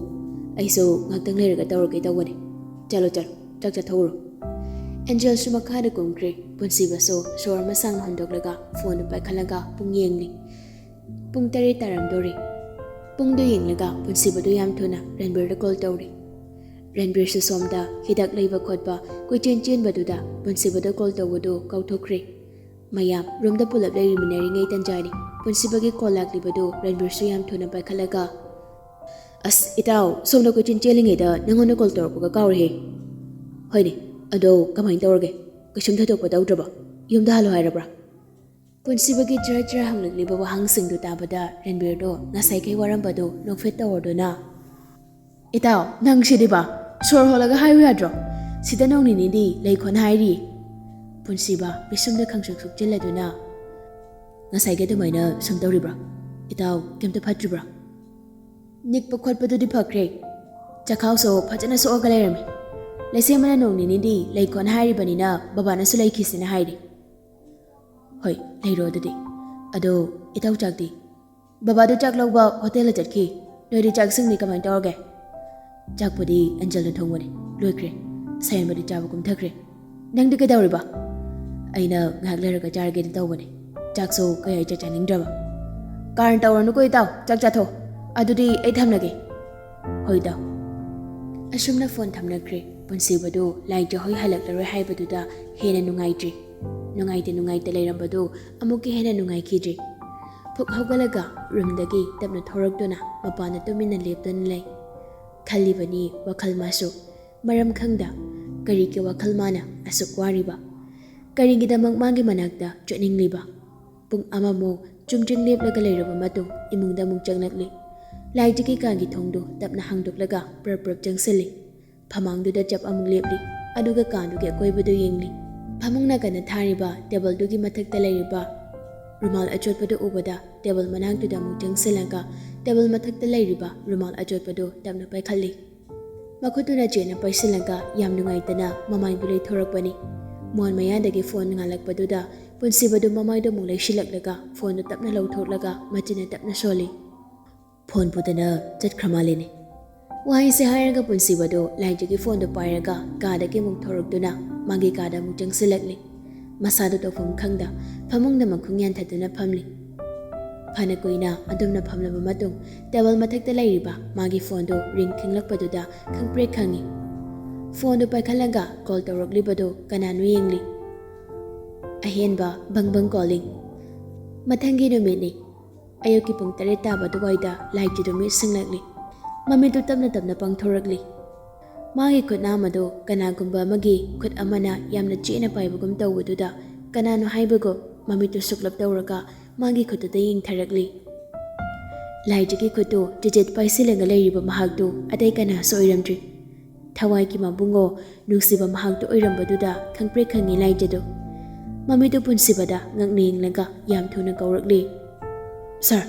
ꯑꯩꯁꯨ ꯉꯥꯛꯇꯪ ꯂꯩꯔꯒ ꯇꯧꯔꯒꯦ ꯇꯧꯕꯅꯤ꯫ ꯆꯠꯂꯣ, ꯆꯠꯂꯣ, ꯆꯥꯛ ꯆꯥꯊꯣꯛꯎꯔꯣ꯫" ꯑꯦꯟꯖꯦꯜꯁꯨ ꯃꯈꯥꯗ ꯀꯨꯝꯈ꯭ꯔꯦ꯫ ꯄꯨꯟꯁꯤꯕꯁꯨ ꯁꯣꯔ ꯑꯃ ꯁꯥꯡꯅ ꯍꯣꯟꯗꯣꯛꯂꯒ ꯐꯣꯟꯗꯨ ꯄꯥꯏꯈꯠꯂꯒ ꯄꯨꯡ ꯌꯦꯡꯂꯤ꯫ ꯄꯨꯡ ꯇꯔꯦꯠ ꯇꯥꯔꯝꯗꯣꯔꯦ꯫ ꯄꯨꯡꯗꯨ ꯌꯦꯡꯂꯒ ꯄꯨꯟꯁꯤꯕꯗꯨ ꯌꯥꯝ ꯊꯨꯅ ꯔꯟꯕꯤꯔꯗ ꯀꯣꯜ ꯇꯧꯔꯦ꯫ ꯔꯟꯕꯤꯔꯁꯨ ꯁꯣꯝꯗ ꯍꯤꯗꯥꯛ ꯂꯩꯕ ꯈꯣꯠꯄ ꯀꯣꯏꯆꯦꯟ ꯆꯦꯟꯕꯗꯨꯗ ꯄꯨꯟꯁꯤꯕꯗ ꯀꯣꯜ ꯇꯧꯕꯗꯨ ꯀꯥꯎꯊꯣꯛꯈ꯭ꯔꯦ꯫ ꯃꯌꯥꯝ ꯔꯨꯝꯗ ꯄꯨꯂꯞ ꯂꯩꯔꯤꯃꯤꯟꯅꯔꯤꯉꯩ ꯇꯟꯖꯥꯅꯤ꯫ ꯄꯨꯟꯁꯤꯕꯒꯤ ꯀꯣꯜ ꯂꯥꯛꯂꯤꯕꯗꯨ ꯔꯟꯕꯤꯔꯁꯨ ꯌꯥꯝ ꯊꯨꯅ ꯄꯥꯏꯈꯠꯂꯒ, "ꯑꯁ ꯏꯇꯥꯎ, ꯁꯣꯝꯗ ꯀꯣꯏꯆꯦꯟ ꯆꯦꯜꯂꯤꯉꯩꯗ ꯅꯪꯉꯣꯟꯗ ꯀꯣꯜ ꯇꯧꯔꯛꯄꯒ ꯀꯥꯎꯔꯦꯍꯦ꯫ ꯍꯣꯏꯅꯦ, ꯑꯗꯣ ꯀꯃꯥꯏꯅ ꯇꯧꯔꯒꯦ? ꯀꯩꯁꯨꯝ ꯊꯣꯏꯗꯣꯛꯄ ꯇꯧꯗ꯭ꯔꯕ? ꯌꯨꯝꯗ ꯍꯜꯂꯣ ꯍꯥꯏꯔꯕ꯭ꯔꯥ?" ꯄꯨꯟꯁꯤꯕꯒꯤ ꯆꯔ ꯆꯔ ꯍꯪꯂꯛꯂꯤꯕ ꯋꯥꯍꯪꯁꯤꯡꯗꯨ ꯇꯥꯕꯗ ꯔꯟꯕꯤꯔꯗꯣ ꯉꯁꯥꯏꯈꯩ ꯋꯥꯔꯝꯕꯗꯨ ꯅꯣꯛꯐꯦꯠ ꯇꯧꯔꯗꯨꯅ, "ꯏꯇꯥꯎ, ꯅꯪ ꯁꯤꯗꯤꯕ, ꯁꯣꯔ ꯍꯣꯜꯂꯒ ꯍꯥꯏꯌꯨ ꯌꯥꯗ꯭ꯔꯣ? ꯁꯤꯗ ꯅꯣꯡ ꯅꯤꯅꯤꯗꯤ ꯂꯩꯈꯣꯅ ꯍꯥꯏꯔꯤ꯫" ꯄꯨꯟꯁꯤꯕ ꯄꯤꯁꯨꯝꯗ ꯈꯪꯁꯨꯛ ꯁꯨꯛꯆꯤꯜꯂꯗꯨꯅ, "ꯉꯁꯥꯏꯒꯤ ꯑꯗꯨꯃꯥꯏꯅ ꯁꯨꯝ ꯇꯧꯔꯤꯕ꯭ꯔꯥ? ꯏꯇꯥꯎ, ꯀꯩꯝꯇ ꯐꯠꯇ꯭ꯔꯤꯕ꯭ꯔꯥ?" "ꯅꯤꯛꯄ ꯈꯣꯠꯄꯗꯨꯗꯤ ꯐꯈ꯭ꯔꯦ꯫ ꯆꯈꯥꯎꯁꯨ ꯐꯖꯅ ꯁꯣꯛꯑꯒ ꯂꯩꯔꯝꯃꯤ꯫ ꯂꯩꯁꯦꯝꯕꯅ ꯅꯣꯡ ꯅꯤꯅꯤꯗꯤ ꯂꯩꯈꯣꯅ ꯍꯥꯏꯔꯤꯕꯅꯤꯅ ꯕꯕꯥꯅꯁꯨ ꯂꯩꯈꯤꯁꯤꯅ ꯍꯥꯏꯔꯤ꯫" "ꯍꯣꯏ, ꯂꯩꯔꯣ ꯑꯗꯨꯗꯤ꯫ ꯑꯗꯣ ꯏꯇꯥꯎ ꯆꯥꯛꯇꯤ?" "ꯕꯕꯥꯗꯨ ꯆꯥꯛ ꯂꯧꯕ ꯍꯣꯇꯦꯜꯗ ꯆꯠꯈꯤ꯫ ꯅꯣꯏꯗꯤ ꯆꯥꯛꯁꯤꯡꯗꯤ ꯀꯃꯥꯏꯅ ꯇꯧꯔꯒꯦ?" "ꯆꯥꯛꯄꯨꯗꯤ ꯑꯟꯖꯜꯅ ꯊꯣꯡꯕꯅꯤ, ꯂꯣꯏꯈ꯭ꯔꯦ꯫ ꯁꯥꯌꯟꯕꯗꯤ ꯆꯥꯕ ꯀꯨꯝꯊꯈ꯭ꯔꯦ꯫ ꯅꯪꯗꯤ ꯀꯩꯗꯧꯔꯤꯕ?" "ꯑꯩꯅ ꯉꯥꯏꯍꯥꯛ ꯂꯩꯔꯒ ꯆꯥꯔꯒꯦꯗꯤ ꯇꯧꯕꯅꯤ꯫ ꯆꯥꯛꯁꯨ ꯀꯌꯥ ꯏꯆꯥ ꯆꯥꯅꯤꯡꯗ꯭ꯔꯕ꯫" "ꯀꯥꯔꯟ ꯇꯧꯔꯅꯨꯀꯣ ꯏꯇꯥꯎ, ꯆꯥꯛ ꯆꯥꯊꯣꯛ꯫ ꯑꯗꯨꯗꯤ ꯑꯩ ꯊꯝꯂꯒꯦ꯫" "ꯍꯣꯏ ꯏꯇꯥꯎ꯫" ꯑꯁꯨꯝꯅ ꯐꯣꯟ ꯊꯝꯅꯈ꯭ꯔꯦ꯫ ꯄꯨꯟꯁꯤꯕꯗꯨ ꯂꯥꯏ ꯖꯍꯣꯏ ꯍꯜꯂꯛꯂꯔꯣꯏ ꯍꯥꯏꯕꯗꯨꯗ ꯍꯦꯟꯅ ꯅꯨꯡꯉꯥꯏꯇ꯭ꯔꯤ꯫ ꯅꯨꯡꯉꯥꯏꯇ ꯅꯨꯡꯉꯥꯏꯇ ꯂꯩꯔꯝꯕꯗꯨ ꯑꯃꯨꯛꯀ ꯍꯦꯟꯅ ꯅꯨꯡꯉꯥꯏꯈꯤꯗ꯭ꯔꯤ꯫ ꯐꯨꯛ ꯍꯧꯒꯠꯂꯒ ꯔꯨꯝꯗꯒꯤ ꯇꯞꯅ ꯊꯣꯔꯛꯇꯨꯅ ꯃꯄꯥꯟꯗ ꯇꯨꯃꯤꯟꯅ ꯂꯦꯞꯇꯨꯅ ꯂꯩ꯫ ꯈꯜꯂꯤꯕꯅꯤ ꯋꯥꯈꯜ ꯃꯥꯁꯨ꯫ ꯃꯔꯝ ꯈꯪꯗ ꯀꯔꯤꯒꯤ ꯋꯥꯈꯜ ꯃꯥꯅ ꯑꯁꯨꯛ ꯋꯥꯔꯤꯕ? ꯀꯔꯤꯒꯤꯗꯃꯛ ꯃꯥꯒꯤ ꯃꯅꯥꯛꯇ ꯆꯠꯅꯤꯡꯂꯤꯕ? ꯄꯨꯡ ꯑꯃꯃꯨꯛ ꯆꯨꯝꯗ꯭ꯔꯤꯡ ꯂꯦꯞꯂꯒ ꯂꯩꯔꯕ ꯃꯇꯨꯡ ꯏꯃꯨꯡꯗ ꯑꯃꯨꯛ ꯆꯪꯂꯛꯂꯤ꯫ ꯂꯥꯏꯖꯒꯤ ꯀꯥꯒꯤ ꯊꯣꯡꯗꯨ ꯇꯞꯅ ꯍꯥꯡꯗꯣꯛꯂꯒ ꯄ꯭ꯔꯞ ꯄ꯭ꯔꯞ ꯆꯪꯁꯤꯜꯂꯤ꯫ ꯐꯃꯥꯡꯗꯨꯗ ꯆꯞ ꯑꯃꯨꯛ ꯂꯦꯞꯂꯤ, ꯑꯗꯨꯒ ꯀꯥꯗꯨꯒꯤ ꯑꯀꯣꯏꯕꯗꯨ ꯌꯦꯡꯂꯤ꯫ ꯐꯃꯨꯡ ꯅꯥꯀꯟꯗ ꯊꯥꯔꯤꯕ ꯇꯦꯕꯜꯗꯨꯒꯤ ꯃꯊꯛꯇ ꯂꯩꯔꯤꯕ ꯔꯨꯃꯥꯜ ꯑꯆꯣꯠꯄꯗꯨ ꯎꯕꯗ ꯇꯦꯕꯜ ꯃꯅꯥꯛꯇꯨꯗ ꯑꯃꯨꯛ ꯆꯪꯁꯤꯜꯂꯒ ꯇꯦꯕꯜ ꯃꯊꯛꯇ ꯂꯩꯔꯤꯕ ꯔꯨꯃꯥꯜ ꯑꯆꯣꯠꯄꯗꯨ ꯇꯞꯅ ꯄꯥꯏꯈꯠꯂꯤ꯫ ꯃꯈꯨꯠꯇꯨꯅ ꯆꯦꯠꯅ ꯄꯥꯏꯁꯤꯜꯂꯒ ꯌꯥꯝ ꯅꯨꯡꯉꯥꯏꯇꯅ ꯃꯃꯥꯏꯗꯨ ꯂꯩꯊꯣꯔꯛꯄꯅꯤ꯫ ꯃꯣꯟ ꯃꯌꯥꯗꯒꯤ ꯐꯣꯟ ꯉꯥꯜꯂꯛꯄꯗꯨꯗ ꯄꯨꯟꯁꯤꯕꯗꯨ ꯃꯃꯥꯏꯗꯣ ꯑꯃꯨꯛ ꯂꯩꯁꯤꯜꯂꯛꯂꯒ ꯐꯣꯟꯗꯣ ꯇꯞꯅ ꯂꯧꯊꯣꯛꯂꯒ ꯃꯆꯤꯟꯅ ꯇꯞꯅ ꯁꯣꯜꯂꯤ꯫ "ꯐꯣꯟ ꯄꯨꯗꯅ ꯆꯠꯈ꯭ꯔ ꯃꯥꯜꯂꯦꯅꯦ?" ꯋꯥꯍꯩꯁꯦ ꯍꯥꯏꯔꯒ ꯄꯨꯟꯁꯤꯕꯗꯣ ꯂꯥꯏꯖꯒꯤ ꯐꯣꯟꯗꯣ ꯄꯥꯏꯔꯒ ꯀꯥꯗꯒꯤ ꯑꯃꯨꯛ ꯊꯣꯔꯛꯇꯨꯅ ꯃꯥꯒꯤ ꯀꯥꯗ ꯑꯃꯨꯛ ꯆꯪꯁꯤꯜꯂꯛꯂꯤ꯫ ꯃꯁꯥꯗꯣ ꯇꯧꯐꯝ ꯈꯪꯗ ꯐꯃꯨꯡꯗ ꯃꯈꯨꯟ ꯌꯥꯟꯊꯗꯨꯅ ꯐꯝꯂꯤ꯫ ꯐꯅ ꯀꯨꯏꯅ ꯑꯗꯨꯝꯅ ꯐꯝꯂꯕ ꯃꯇꯨꯡ ꯇꯦꯕꯜ ꯃꯊꯛꯇ ꯂꯩꯔꯤꯕ ꯃꯥꯒꯤ ꯐꯣꯟꯗꯣ ꯔꯤꯡ ꯈꯤꯡꯂꯛꯄꯗꯨꯗ ꯈꯪꯄ꯭ꯔꯦꯛ ꯈꯪꯉꯤ꯫ ꯐꯣꯟꯗꯣ ꯄꯥꯏꯈꯠꯂꯒ ꯀꯣꯜ ꯇꯧꯔꯛꯂꯤꯕꯗꯣ ꯀꯅꯥꯅꯣ ꯌꯦꯡꯂꯤ꯫ ꯑꯍꯦꯟꯕ ꯕꯪ ꯕꯪ ꯀꯣꯂꯤꯡ꯫ ꯃꯊꯪꯒꯤ ꯅꯨꯃꯤꯠꯅꯤ꯫ ꯑꯌꯨꯛꯀꯤ ꯄꯨꯡ ꯇꯔꯦꯠ ꯇꯥꯕ ꯑꯗꯨꯋꯥꯏꯗ ꯂꯥꯏꯖꯗꯨ ꯃꯤꯠ ꯁꯤꯡꯂꯛꯂꯤ꯫ ꯃꯃꯤꯠꯇꯨ ꯇꯞꯅ ꯇꯞꯅ ꯄꯥꯡꯊꯣꯔꯛꯂꯤ꯫ ꯃꯥꯒꯤ ꯈꯨꯠꯅꯥꯃꯗꯨ ꯀꯅꯥꯒꯨꯝꯕ ꯑꯃꯒꯤ ꯈꯨꯠ ꯑꯃꯅ ꯌꯥꯝꯅ ꯆꯦꯠꯅ ꯄꯥꯏꯕꯒꯨꯝ ꯇꯧꯕꯗꯨꯗ ꯀꯅꯥꯅꯣ ꯍꯥꯏꯕꯒꯨꯝ ꯃꯃꯤꯠꯇꯨ ꯁꯨꯛꯂꯞ ꯇꯧꯔꯒ ꯃꯥꯒꯤ ꯈꯨꯠꯇꯨꯗ ꯌꯦꯡꯊꯔꯛꯂꯤ꯫ ꯂꯥꯏꯖꯒꯤ ꯈꯨꯠꯇꯨ ꯇꯤꯖꯦꯠ ꯄꯥꯏꯁꯤꯜꯂꯒ ꯂꯩꯔꯤꯕ ꯃꯍꯥꯛꯇꯨ ꯑꯇꯩ ꯀꯅꯥꯁꯨ ꯑꯣꯏꯔꯝꯗ꯭ꯔꯤ꯫ ꯊꯋꯥꯏꯒꯤ ꯃꯕꯨꯡꯉꯣ ꯅꯨꯡꯁꯤꯕ ꯃꯍꯥꯛꯇꯨ ꯑꯣꯏꯔꯝꯕꯗꯨꯗ ꯈꯪꯄ꯭ꯔꯦꯛ ꯈꯪꯉꯤ ꯂꯥꯏꯖꯗꯨ꯫ ꯃꯃꯤꯠꯇꯨ ꯄꯨꯟꯁꯤꯕꯗ ꯉꯛꯅ ꯌꯦꯡꯂꯒ ꯌꯥꯝ ꯊꯨꯅ ꯀꯧꯔꯛꯂꯤ, "ꯁꯥꯔ,